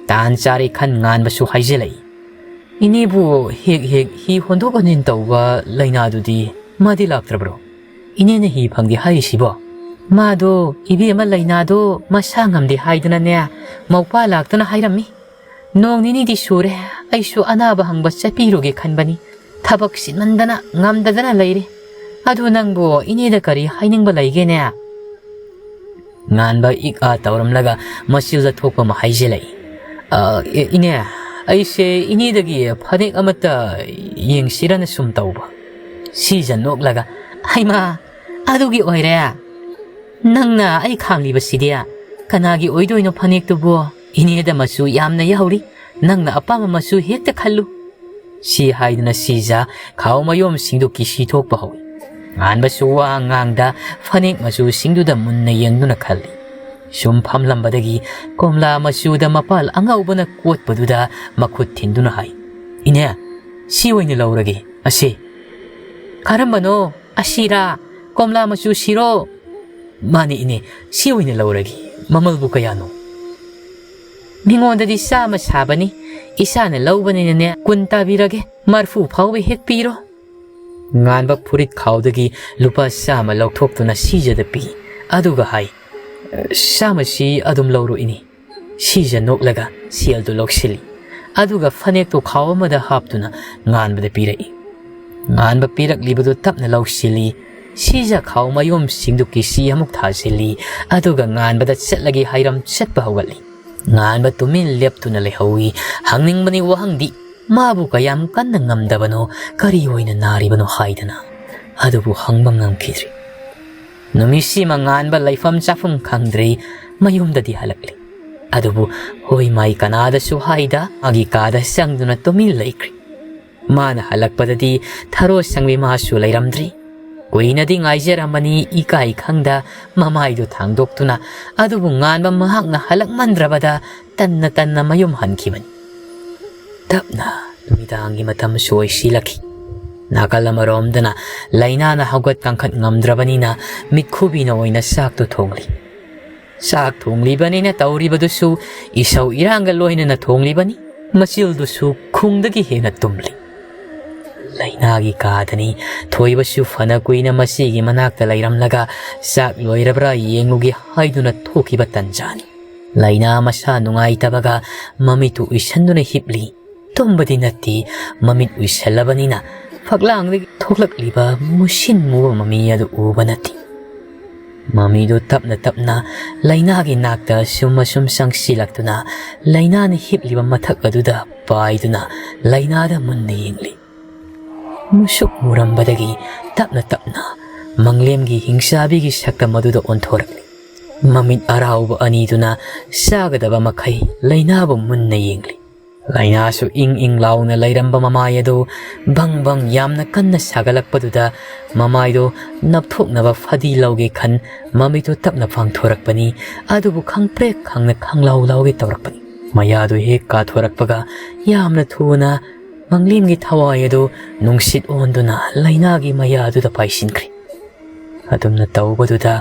ꯇꯥꯟ ꯆꯥꯔꯦ ꯈꯟ ꯉꯥꯟꯕꯁꯨ ꯍꯥꯏꯖꯤꯜꯂꯛꯏ꯫ "ꯏꯅꯦꯕꯨ ꯍꯦꯛ ꯍꯦꯛ ꯍꯤ ꯍꯣꯟꯗꯣꯛ ꯍꯣꯟꯖꯤꯟ ꯇꯧꯕ ꯂꯩꯅꯥꯗꯨꯗꯤ ꯃꯥꯗꯤ ꯂꯥꯛꯇ꯭ꯔꯕ꯭ꯔꯣ? ꯏꯅꯦꯅ ꯍꯤ ꯐꯪꯗꯦ ꯍꯥꯏꯔꯤꯁꯤꯕꯣ?" "ꯃꯥꯗꯣ ꯏꯕꯦꯝꯃ ꯂꯩꯅꯥꯗꯣ ꯃꯁꯥ ꯉꯝꯗꯦ ꯍꯥꯏꯗꯅꯅꯦ, ꯃꯧꯄꯥ ꯂꯥꯛꯇꯅ ꯍꯥꯏꯔꯝꯃꯤ꯫ ꯅꯣꯡ ꯅꯤꯅꯤꯗꯤ ꯁꯨꯔꯦ, ꯑꯩꯁꯨ ꯑꯅꯥꯕ ꯍꯪꯕ ꯆꯠꯄꯤꯔꯨꯒꯦ ꯈꯟꯕꯅꯤ꯫ ꯊꯕꯛ ꯆꯤꯟꯃꯟꯗꯅ ꯉꯝꯗꯗꯅ ꯂꯩꯔꯦ꯫ ꯑꯗꯨ ꯅꯪꯕꯨ ꯏꯅꯦꯗ ꯀꯔꯤ ꯍꯥꯏꯅꯤꯡꯕ ꯂꯩꯒꯦꯅꯦ?" ꯉꯥꯟꯕ ꯏꯛ ꯑꯥ ꯇꯧꯔꯝꯂꯒ ꯃꯆꯤꯜꯗ ꯊꯣꯛꯄ ꯑꯃ ꯍꯥꯏꯖꯤꯜꯂꯛꯏ꯫ "ꯑ, ꯏ-, ꯏꯅꯦ, ꯑꯩꯁꯦ ꯏꯅꯦꯗꯒꯤ ꯐꯅꯦꯛ ꯑꯃꯠꯇ ꯌꯦꯡꯁꯤꯔꯅ ꯁꯨꯝ ꯇꯧꯕ"꯫ ꯁꯤꯖ ꯅꯣꯛꯂꯒ, "ꯍꯩꯃꯥ, ꯑꯗꯨꯒꯤ ꯑꯣꯏꯔꯦ? ꯅꯪꯅ ꯑꯩ ꯈꯥꯡꯂꯤꯕꯁꯤꯗꯤ ꯀꯅꯥꯒꯤ ꯑꯣꯏꯗꯣꯏꯅꯣ ꯐꯅꯦꯛꯇꯨꯕꯨ? ꯏꯅꯦꯗ ꯃꯆꯨ ꯌꯥꯝꯅ ꯌꯥꯎꯔꯤ, ꯅꯪꯅ ꯑꯄꯥꯝꯕ ꯃꯆꯨ ꯍꯦꯛꯇ ꯈꯜꯂꯨ"꯫ ꯁꯤ ꯍꯥꯏꯗꯨꯅ ꯁꯤꯖ ꯈꯥꯎ ꯃꯌꯣꯝꯁꯤꯡꯗꯨ ꯀꯤꯁꯤ ꯊꯣꯛꯄ ꯍꯧꯏ꯫ ꯉꯥꯟꯕꯁꯨ ꯋꯥ ꯉꯥꯡꯗ ꯐꯅꯦꯛ ꯃꯆꯨꯁꯤꯡꯗꯨꯗ ꯃꯨꯟꯅ ꯌꯦꯡꯗꯨꯅ ꯈꯜꯂꯤ꯫ ꯁꯨꯝ ꯐꯝꯂꯝꯕꯗꯒꯤ ꯀꯣꯝꯂꯥ ꯃꯆꯨꯗ ꯃꯄꯥꯜ ꯑꯉꯧꯕꯅ ꯀꯣꯠꯄꯗꯨꯗ ꯃꯈꯨꯠ ꯊꯤꯟꯗꯨꯅ ꯍꯥꯏ, "ꯏꯅꯦ, ꯁꯤ ꯑꯣꯏꯅ ꯂꯧꯔꯒꯦ, ꯑꯁꯤ꯫" "ꯀꯔꯝꯕꯅꯣ? ꯑꯁꯤꯔꯥ? ꯀꯣꯝꯂꯥ ꯃꯆꯨ ꯁꯤꯔꯣ?" "ꯃꯥꯅꯤ ꯏꯅꯦ, ꯁꯤ ꯑꯣꯏꯅ ꯂꯧꯔꯒꯦ꯫ ꯃꯃꯜꯕꯨ ꯀꯌꯥꯅꯣ?" "ꯃꯤꯉꯣꯟꯗꯗꯤ ꯆꯥꯝꯃ ꯁꯥꯕꯅꯤ, ꯏꯁꯥꯅ ꯂꯧꯕꯅꯤꯅꯅꯦ, ꯀꯨꯟ ꯇꯥꯕꯤꯔꯒꯦ, ꯃꯔꯐꯨ ꯐꯥꯎꯕ ꯍꯦꯛ ꯄꯤꯔꯣ꯫" ꯉꯥꯟꯕ ꯐꯨꯔꯤꯠ ꯈꯥꯎꯗꯒꯤ ꯂꯨꯄꯥ ꯆꯥꯝꯃ ꯂꯧꯊꯣꯛꯇꯨꯅ ꯁꯤꯖꯗ ꯄꯤ, ꯑꯗꯨꯒ ꯍꯥꯏ, "ꯆꯥꯝꯃꯁꯤ ꯑꯗꯨꯝ ꯂꯧꯔꯣ ꯏꯅꯦ꯫" ꯁꯤꯖ ꯅꯣꯛꯂꯒ ꯁꯦꯜꯗꯨ ꯂꯧꯁꯤꯜꯂꯤ, ꯑꯗꯨꯒ ꯐꯅꯦꯛꯇꯨ ꯈꯥꯎ ꯑꯃꯗ ꯍꯥꯞꯇꯨꯅ ꯉꯥꯟꯕꯗ ꯄꯤꯔꯛꯏ꯫ ꯉꯥꯟꯕ ꯄꯤꯔꯛꯂꯤꯕꯗꯨ ꯇꯞꯅ ꯂꯧꯁꯤꯜꯂꯤ꯫ ꯁꯤꯖ ꯈꯥꯎ ꯃꯌꯨꯝꯁꯤꯡꯗꯨ ꯀꯤꯁꯤ ꯑꯃꯨꯛ ꯊꯥꯖꯤꯜꯂꯤ, ꯑꯗꯨꯒ ꯉꯥꯟꯕꯗ ꯆꯠꯂꯒꯦ ꯍꯥꯏꯔꯝ ꯆꯠꯄ ꯍꯧꯒꯠꯂꯤ꯫ ꯉꯥꯟꯕ ꯇꯨꯃꯤꯟ ꯂꯦꯞꯇꯨꯅ ꯂꯩꯍꯧꯏ꯫ ꯍꯪꯅꯤꯡꯕꯅꯤ ꯋꯥꯍꯪꯗꯤ, ꯃꯥꯕꯨ ꯀꯌꯥꯝ ꯀꯟꯅ ꯉꯝꯗꯕꯅꯣ, ꯀꯔꯤ ꯑꯣꯏꯅ ꯅꯥꯔꯤꯕꯅꯣ ꯍꯥꯏꯗꯅ꯫ ꯑꯗꯨꯕꯨ ꯍꯪꯕ ꯉꯝꯈꯤꯗ꯭ꯔꯤ꯫ ꯅꯨꯃꯤꯠꯁꯤꯃ ꯉꯥꯟꯕ ꯂꯩꯐꯝ ꯆꯥꯐꯝ ꯈꯪꯗ꯭ꯔꯤ, ꯃꯌꯨꯝꯗꯗꯤ ꯍꯜꯂꯛꯂꯤ꯫ ꯑꯗꯨꯕꯨ ꯍꯣꯏ ꯃꯥꯏ ꯀꯅꯥꯗꯁꯨ ꯍꯥꯏꯗ ꯃꯥꯒꯤ ꯀꯥꯗ ꯆꯪꯗꯨꯅ ꯇꯨꯃꯤꯟ ꯂꯩꯈ꯭ꯔꯤ꯫ ꯃꯥꯅ ꯍꯜꯂꯛꯄꯗꯗꯤ ꯊꯔꯣ ꯁꯪꯕꯤ ꯃꯥꯁꯨ ꯂꯩꯔꯝꯗ꯭ꯔꯤ꯫ ꯀꯨꯏꯅꯗꯤ ꯉꯥꯏꯖꯔꯝꯕꯅꯤ ꯏꯀꯥꯏ ꯈꯪꯗ ꯃꯃꯥꯏꯗꯨ ꯊꯥꯡꯗꯣꯛꯇꯨꯅ, ꯑꯗꯨꯕꯨ ꯉꯥꯟꯕ ꯃꯍꯥꯛꯅ ꯍꯜꯂꯛꯃꯟꯗ꯭ꯔꯕꯗ ꯇꯟꯅ ꯇꯟꯅ ꯃꯌꯨꯝ ꯍꯟꯈꯤꯕꯅꯤ꯫ ꯇꯞꯅ ꯅꯨꯃꯤꯗꯥꯡꯒꯤ ꯃꯇꯝꯁꯨ ꯑꯣꯏꯁꯤꯜꯂꯛꯈꯤ꯫ ꯅꯥꯀꯜ ꯑꯃꯔꯣꯝꯗꯅ ꯂꯩꯅꯥꯅ ꯍꯧꯒꯠ ꯀꯥꯡꯈꯠ ꯉꯝꯗ꯭ꯔꯕꯅꯤꯅ ꯃꯤꯠꯈꯨꯕꯤꯅ ꯑꯣꯏꯅ ꯆꯥꯛꯇꯨ ꯊꯣꯡꯂꯤ꯫ ꯆꯥꯛ ꯊꯣꯡꯂꯤꯕꯅꯤꯅ ꯇꯧꯔꯤꯕꯗꯨꯁꯨ ꯏꯁꯧ ꯏꯔꯥꯡꯒ ꯂꯣꯏꯅꯅ ꯊꯣꯡꯂꯤꯕꯅꯤ꯫ ꯃꯆꯤꯜꯗꯨꯁꯨ ꯈꯨꯡꯗꯒꯤ ꯍꯦꯟꯅ ꯇꯨꯝꯂꯤ꯫ ꯂꯩꯅꯥꯒꯤ ꯀꯥꯗꯅꯤ꯫ ꯊꯣꯏꯕꯁꯨ ꯐꯅ ꯀꯨꯏꯅ ꯃꯁꯤꯒꯤ ꯃꯅꯥꯛꯇ ꯂꯩꯔꯝꯂꯒ ꯆꯥꯛ ꯂꯣꯏꯔꯕ꯭ꯔꯥ ꯌꯦꯡꯂꯨꯒꯦ ꯍꯥꯏꯗꯨꯅ ꯊꯣꯛꯈꯤꯕ ꯇꯟꯖꯥꯅꯤ꯫ ꯂꯩꯅꯥ ꯃꯁꯥ ꯅꯨꯡꯉꯥꯏꯇꯕꯒ ꯃꯃꯤꯠꯇꯨ ꯎꯏꯁꯟꯗꯨꯅ ꯍꯤꯞꯂꯤ꯫ ꯇꯨꯝꯕꯗꯤ ꯅꯠꯇꯦ, ꯃꯃꯤꯠ ꯎꯏꯁꯜꯂꯕꯅꯤꯅ ꯐꯛꯂꯥꯡꯗꯒꯤ ꯊꯣꯛꯂꯛꯂꯤꯕ ꯃꯨꯁꯤꯟ ꯃꯨꯕ ꯃꯃꯤ ꯑꯗꯨ ꯎꯕ ꯅꯠꯇꯦ꯫ ꯃꯃꯤꯗꯨ ꯇꯞꯅ ꯇꯞꯅ ꯂꯩꯅꯥꯒꯤ ꯅꯥꯛꯇ ꯑꯁꯨꯝ ꯑꯁꯨꯝ ꯆꯪꯁꯤꯜꯂꯛꯇꯨꯅ ꯂꯩꯅꯥꯅ ꯍꯤꯞꯂꯤꯕ ꯃꯊꯛ ꯑꯗꯨꯗ ꯄꯥꯏꯗꯨꯅ ꯂꯩꯅꯥꯗ ꯃꯨꯟꯅ ꯌꯦꯡꯂꯤ꯫ ꯃꯨꯁꯨꯛ ꯃꯨꯔꯝꯕꯗꯒꯤ ꯇꯞꯅ ꯇꯞꯅ ꯃꯪꯂꯦꯝꯒꯤ ꯍꯤꯡꯆꯥꯕꯤꯒꯤ ꯁꯛꯇꯝ ꯑꯗꯨꯗ ꯑꯣꯟꯊꯣꯔꯛꯂꯤ꯫ ꯃꯃꯤꯠ ꯑꯔꯥꯎꯕ ꯑꯅꯤꯗꯨꯅ ꯆꯥꯒꯗꯕ ꯃꯈꯩ ꯂꯩꯅꯥꯕꯨ ꯃꯨꯟꯅ ꯌꯦꯡꯂꯤ꯫ ꯂꯥꯏꯅꯥꯁꯨ ꯏꯪ ꯏꯪ ꯂꯥꯎꯅ ꯂꯩꯔꯝꯕ ꯃꯃꯥꯏ ꯑꯗꯨ ꯕꯪ ꯕꯪ ꯌꯥꯝꯅ ꯀꯟꯅ ꯁꯥꯒꯠꯂꯛꯄꯗꯨꯗ ꯃꯃꯥꯏꯗꯨ ꯅꯞꯊꯣꯛꯅꯕ ꯐꯗꯤ ꯂꯧꯒꯦ ꯈꯟ ꯃꯃꯤꯠꯇꯨ ꯇꯞꯅ ꯄꯥꯡꯊꯣꯔꯛꯄꯅꯤ꯫ ꯑꯗꯨꯕꯨ ꯈꯪꯄ꯭ꯔꯦꯛ ꯈꯪꯅ ꯈꯪꯂꯥꯎ ꯂꯥꯎꯒꯦ ꯇꯧꯔꯛꯄꯅꯤ꯫ ꯃꯌꯥꯗꯨ ꯍꯦꯛ ꯀꯥꯊꯣꯔꯛꯄꯒ ꯌꯥꯝꯅ ꯊꯨꯅ ꯃꯪꯂꯦꯝꯒꯤ ꯊꯋꯥꯏ ꯑꯗꯨ ꯅꯨꯡꯁꯤꯠ ꯑꯣꯟꯗꯨꯅ ꯂꯥꯏꯅꯥꯒꯤ ꯃꯌꯥꯗꯨꯗ ꯄꯥꯏꯁꯤꯟꯈ꯭ꯔꯦ꯫ ꯑꯗꯨꯝꯅ ꯇꯧꯕꯗꯨꯗ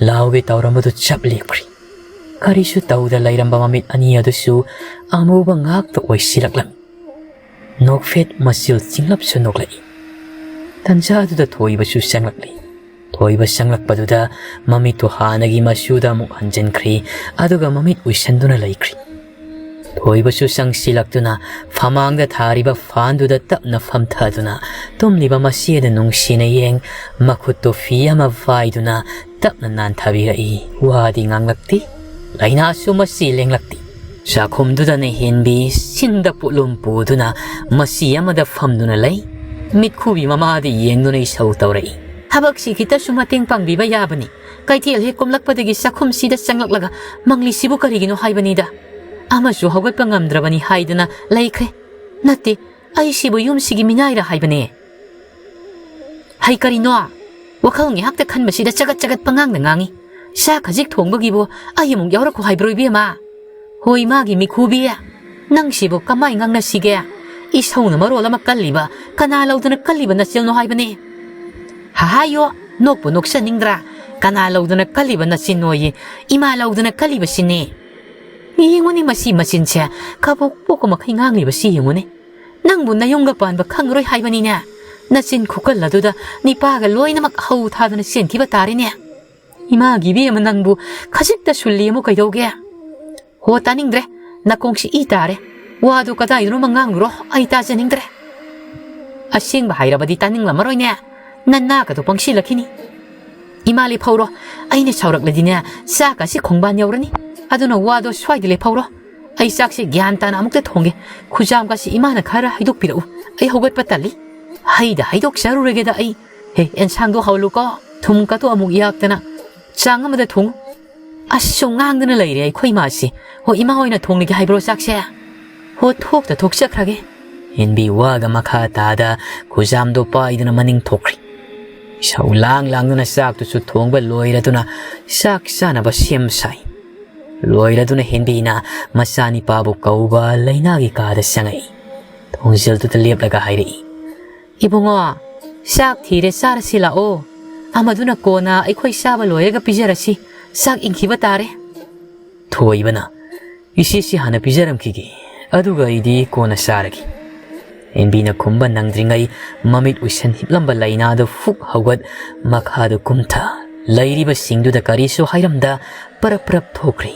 ꯂꯥꯎꯒꯦ ꯇꯧꯔꯝꯕꯗꯨ ꯆꯞ ꯂꯦꯞꯈ꯭ꯔꯦ꯫ ꯀꯔꯤꯁꯨ ꯇꯧꯗ ꯂꯩꯔꯝꯕ ꯃꯃꯤꯠ ꯑꯅꯤ ꯑꯗꯨꯁꯨ ꯑꯃꯨꯕ ꯉꯥꯛꯇ ꯑꯣꯏꯁꯤꯜꯂꯛꯂꯝꯃꯤ꯫ ꯅꯣꯛꯐꯦꯠ ꯃꯆꯤꯜ ꯆꯤꯡꯂꯞꯁꯨ ꯅꯣꯛꯂꯛꯏ꯫ ꯇꯟꯖꯥꯗꯨꯗ ꯊꯣꯏꯕꯁꯨ ꯆꯪꯂꯛꯂꯤ꯫ ꯊꯣꯏꯕ ꯆꯪꯂꯛꯄꯗꯨꯗ ꯃꯃꯤꯠꯇꯨ ꯍꯥꯟꯅꯒꯤ ꯃꯆꯨꯗ ꯑꯃꯨꯛ ꯍꯟꯖꯤꯟꯈ꯭ꯔꯤ, ꯑꯗꯨꯒ ꯃꯃꯤꯠ ꯎꯏꯁꯟꯗꯨꯅ ꯂꯩꯈ꯭ꯔꯤ꯫ ꯊꯣꯏꯕꯁꯨ ꯆꯪꯁꯤꯜꯂꯛꯇꯨꯅ ꯐꯃꯥꯡꯗ ꯊꯥꯔꯤꯕ ꯐꯥꯟꯗꯨꯗ ꯇꯞꯅ ꯐꯝꯊꯗꯨꯅ ꯇꯨꯝꯂꯤꯕ ꯃꯆꯦꯗ ꯅꯨꯡꯁꯤꯅ ꯌꯦꯡ, ꯃꯈꯨꯠꯇꯨ ꯐꯤ ꯑꯃ ꯄꯥꯏꯗꯨꯅ ꯇꯞꯅ ꯅꯥꯟꯊꯕꯤꯔꯛꯏ꯫ ꯋꯥꯗꯤ ꯉꯥꯡꯂꯛꯇꯦ, ꯂꯥꯏꯅꯥꯁꯨ ꯃꯆꯤ ꯂꯦꯡꯂꯛꯇꯦ꯫ ꯆꯥꯛꯈꯨꯝꯗꯨꯗꯅ ꯍꯦꯟꯕꯤ ꯁꯤꯟꯗ ꯄꯣꯠꯂꯨꯝ ꯄꯨꯗꯨꯅ ꯃꯆꯤ ꯑꯃꯗ ꯐꯝꯗꯨꯅ ꯂꯩ꯫ ꯃꯤꯠꯈꯨꯕꯤ ꯃꯃꯥꯗ ꯌꯦꯡꯗꯨꯅ ꯏꯁꯧ ꯇꯧꯔꯛꯏ꯫ "ꯊꯕꯛꯁꯤ ꯈꯤꯇꯁꯨ ꯃꯇꯦꯡ ꯄꯥꯡꯕꯤꯕ ꯌꯥꯕꯅꯤ꯫ ꯀꯩꯊꯦꯜ ꯍꯦꯛ ꯀꯨꯝꯂꯛꯄꯗꯒꯤ ꯆꯥꯛꯈꯨꯝꯁꯤꯗ ꯆꯪꯂꯛꯂꯒ ꯃꯪꯂꯤꯁꯤꯕꯨ ꯀꯔꯤꯒꯤꯅꯣ ꯍꯥꯏꯕꯅꯤꯗ꯫ ꯑꯃꯁꯨ ꯍꯧꯒꯠꯄ ꯉꯝꯗ꯭ꯔꯕꯅꯤ ꯍꯥꯏꯗꯅ ꯂꯩꯈ꯭ꯔꯦ꯫ ꯅꯠꯇꯦ, ꯑꯩꯁꯤꯕꯨ ꯌꯨꯝꯁꯤꯒꯤ ꯃꯤꯅꯥꯏꯔ ꯍꯥꯏꯕꯅꯦ꯫ ꯍꯩ ꯀꯔꯤꯅꯣ? ꯋꯥꯈꯜ ꯉꯥꯏꯍꯥꯛꯇ ꯈꯟꯕꯁꯤꯗ ꯆꯒꯠ ꯆꯒꯠ ꯄꯉꯥꯡꯗ ꯉꯥꯡꯉꯤ꯫ ꯆꯥꯛ ꯈꯖꯤꯛ ꯊꯣꯡꯕꯒꯤꯕꯨ ꯑꯩ ꯑꯃꯨꯛ ꯌꯥꯎꯔꯛꯈꯣ ꯍꯥꯏꯕ꯭ꯔꯣ, ꯏꯕꯦꯝꯃ? ꯍꯣꯏ, ꯃꯥꯒꯤ ꯃꯤꯈꯨꯕꯤ, ꯅꯪꯁꯤꯕꯨ ꯀꯃꯥꯏ ꯉꯥꯡꯅꯁꯤꯒꯦ? ꯏꯁꯧꯅ ꯃꯔꯣꯜ ꯑꯃ ꯀꯜꯂꯤꯕ, ꯀꯅꯥ ꯂꯧꯗꯅ ꯀꯜꯂꯤꯕ ꯅꯆꯤꯜꯅꯣ ꯍꯥꯏꯕꯅꯦ? ꯍꯥꯍꯥꯌꯣ, ꯅꯣꯛꯄꯨ ꯅꯣꯛꯆꯅꯤꯡꯗ꯭ꯔꯥ? ꯀꯅꯥ ꯂꯧꯗꯅ ꯀꯜꯂꯤꯕ ꯅꯆꯤꯟꯅꯣꯌꯦ? ꯏꯃꯥ ꯂꯧꯗꯅ ꯀꯜꯂꯤꯕꯁꯤꯅꯦ꯫ ꯌꯦꯡꯉꯨꯅꯦ ꯃꯁꯤ ꯃꯆꯤꯟꯁꯦ, ꯀꯕꯣꯛ ꯄꯣꯛꯄ ꯃꯈꯩ ꯉꯥꯡꯂꯤꯕꯁꯤ ꯌꯦꯡꯉꯨꯅꯦ꯫ ꯅꯪꯕꯨ ꯅꯌꯨꯝꯒ ꯄꯥꯟꯕ ꯈꯪꯉꯔꯣꯏ ꯍꯥꯏꯕꯅꯤꯅꯦ꯫ ꯅꯆꯤꯟ ꯈꯨꯀꯜ ꯑꯗꯨꯗ ꯅꯤꯄꯥꯒ ꯂꯣꯏꯅꯃꯛ ꯍꯧ ꯊꯥꯗꯨꯅ ꯆꯦꯟꯈꯤꯕ ꯇꯥꯔꯦꯅꯦ꯫ ꯏꯃꯥꯒꯤ ꯏꯕꯦꯝꯃ ꯅꯪꯕꯨ ꯈꯖꯤꯛꯇ ꯁꯨꯜꯂꯤ ꯑꯃꯨꯛ ꯀꯩꯗꯧꯒꯦ? ꯍꯣ, ꯇꯥꯅꯤꯡꯗ꯭ꯔꯦ꯫ ꯅꯥꯀꯣꯡꯁꯤ ꯏ ꯇꯥꯔꯦ꯫ ꯋꯥꯗꯨ ꯀꯗꯥꯏꯗꯅꯣꯃ ꯉꯥꯡꯂꯨꯔꯣ, ꯑꯩ ꯇꯥꯖꯅꯤꯡꯗ꯭ꯔꯦ꯫ ꯑꯁꯦꯡꯕ ꯍꯥꯏꯔꯕꯗꯤ ꯇꯥꯅꯤꯡꯂꯝꯃꯔꯣꯏꯅꯦ꯫ ꯅꯅꯥꯒꯗꯣ ꯄꯪꯁꯤꯜꯂꯛꯈꯤꯅꯤ꯫ ꯏꯃꯥ ꯂꯦꯞꯍꯧꯔꯣ, ꯑꯩꯅ ꯁꯥꯎꯔꯛꯂꯗꯤꯅꯦ, ꯆꯥꯛꯀꯁꯤ ꯈꯣꯡꯕꯥꯟ ꯌꯧꯔꯅꯤ꯫ ꯑꯗꯨꯅ ꯋꯥꯗꯣ ꯁ꯭ꯋꯥꯏꯗ ꯂꯦꯞꯍꯧꯔꯣ꯫ ꯑꯩ ꯆꯥꯛꯁꯤ ꯒ꯭ꯌꯥꯟ ꯇꯥꯅ ꯑꯃꯨꯛꯇ ꯊꯣꯡꯒꯦ꯫ ꯈꯨꯖꯥꯝꯒꯁꯤ ꯏꯃꯥꯅ ꯈꯔ ꯍꯩꯗꯣꯛꯄꯤꯔꯛꯎ, ꯑꯩ ꯍꯧꯒꯠꯄ ꯇꯜꯂꯤ꯫ ꯍꯩꯗ ꯍꯩꯗꯣꯛꯆꯔꯨꯔꯒꯦꯗ ꯑꯩ꯫ ꯍꯦ, ꯑꯦꯟꯁꯥꯡꯗꯣ ꯍꯧꯍꯜꯂꯨꯀꯣ, ꯊꯨꯝ ꯀꯥꯇꯣ ꯑꯃꯨꯛ ꯌꯥꯛꯇꯅ꯫ ꯆꯥꯡ ꯑꯃꯗ ꯊꯣꯡꯉꯨ꯫ ꯑꯁ, ꯁꯨꯝ ꯉꯥꯡꯗꯅ ꯂꯩꯔꯦ ꯑꯩꯈꯣꯏ ꯏꯃꯥꯁꯤ꯫ ꯍꯣ, ꯏꯃꯥ ꯍꯣꯏꯅ ꯊꯣꯡꯂꯒꯦ ꯍꯥꯏꯕ꯭ꯔꯣ ꯆꯥꯛꯁꯦ? ꯍꯣ, ꯊꯣꯛꯇ ꯊꯣꯛꯆꯈ꯭ꯔꯒꯦ꯫ ꯍꯦꯟꯕꯤ ꯋꯥꯒ ꯃꯈꯥ ꯇꯥꯗ ꯈꯨꯖꯥꯝꯗꯣ ꯄꯥꯏꯗꯨꯅ ꯃꯅꯤꯡ ꯊꯣꯛꯈ꯭ꯔꯤ꯫ ꯏꯁꯧ ꯂꯥꯡ ꯂꯥꯡꯗꯨꯅ ꯆꯥꯛꯇꯨꯁꯨ ꯊꯣꯡꯕ ꯂꯣꯏꯔꯗꯨꯅ ꯆꯥꯛ ꯆꯥꯅꯕ ꯁꯦꯝ ꯁꯥꯏ꯫ ꯂꯣꯏꯔꯗꯨꯅ ꯍꯦꯟꯕꯤꯅ ꯃꯆꯥꯅꯤꯄꯥꯕꯨ ꯀꯧꯕ ꯂꯩꯅꯥꯒꯤ ꯀꯥꯗ ꯆꯪꯉꯛꯏ꯫ ꯊꯣꯡꯖꯤꯜꯗꯨꯗ ꯂꯦꯞꯂꯒ ꯍꯥꯏꯔꯛꯏ, "ꯏꯕꯨꯡꯉꯣ, ꯆꯥꯛ ꯊꯤꯔꯦ, ꯆꯥꯔꯁꯤ ꯂꯥꯛꯑꯣ꯫ ꯑꯃꯗꯨꯅ ꯀꯣꯟꯅ ꯑꯩꯈꯣꯏ ꯆꯥꯕ ꯂꯣꯏꯔꯒ ꯄꯤꯖꯔꯁꯤ꯫ ꯆꯥꯛ ꯏꯪꯈꯤꯕ ꯇꯥꯔꯦ꯫" ꯊꯣꯏꯕꯅ, "ꯏꯆꯦꯁꯤ ꯍꯥꯟꯅ ꯄꯤꯖꯔꯝꯈꯤꯒꯦ, ꯑꯗꯨꯒ ꯑꯩꯗꯤ ꯀꯣꯟꯅ ꯆꯥꯔꯒꯦ꯫" ꯍꯦꯟꯕꯤꯅ ꯈꯨꯝꯕ ꯅꯪꯗ꯭ꯔꯤꯉꯩ ꯃꯃꯤꯠ ꯎꯏꯁꯟ ꯍꯤꯞꯂꯝꯕ ꯂꯩꯅꯥꯗꯨ ꯐꯨꯛ ꯍꯧꯒꯠ ꯃꯈꯥꯗ ꯀꯨꯝꯊ ꯂꯩꯔꯤꯕꯁꯤꯡꯗꯨꯗ ꯀꯔꯤꯁꯨ ꯍꯥꯏꯔꯝꯗ ꯄꯔꯞ ꯄꯔꯞ ꯊꯣꯛꯈ꯭ꯔꯤ꯫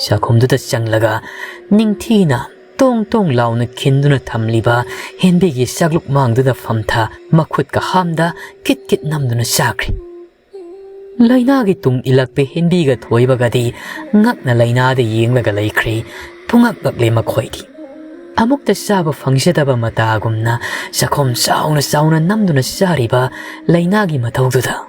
ꯆꯥꯛꯈꯨꯝꯗꯨꯗ ꯆꯪꯂꯒ ꯅꯤꯡꯊꯤꯅ ꯇꯣꯡ ꯇꯣꯡ ꯂꯥꯎꯅ ꯈꯤꯟꯗꯨꯅ ꯊꯝꯂꯤꯕ ꯍꯦꯟꯕꯤꯒꯤ ꯆꯥꯛꯂꯨꯛ ꯃꯥꯡꯗꯨꯗ ꯐꯝꯊ ꯃꯈꯨꯠꯀ ꯍꯥꯝꯗ ꯀꯤꯠ ꯀꯤꯠ ꯅꯝꯗꯨꯅ ꯆꯥꯈ꯭ꯔꯤ꯫ ꯂꯩꯅꯥꯒꯤ ꯇꯨꯡ ꯏꯜꯂꯛꯄ ꯍꯦꯟꯕꯤꯒ ꯊꯣꯏꯕꯒꯗꯤ ꯉꯛꯅ ꯂꯩꯅꯥꯗ ꯌꯦꯡꯂꯒ ꯂꯩꯈ꯭ꯔꯦ꯫ ꯄꯨꯡꯉꯛ ꯉꯛꯂꯦ ꯃꯈꯣꯏꯗꯤ꯫ ꯑꯃꯨꯛꯇ ꯆꯥꯕ ꯐꯪꯖꯗꯕ ꯃꯇꯥꯒꯨꯝꯅ ꯆꯥꯛꯈꯣꯝ ꯆꯥꯎꯅ ꯆꯥꯎꯅ ꯅꯝꯗꯨꯅ ꯆꯥꯔꯤꯕ ꯂꯩꯅꯥꯒꯤ ꯃꯊꯧꯗꯨꯗ꯫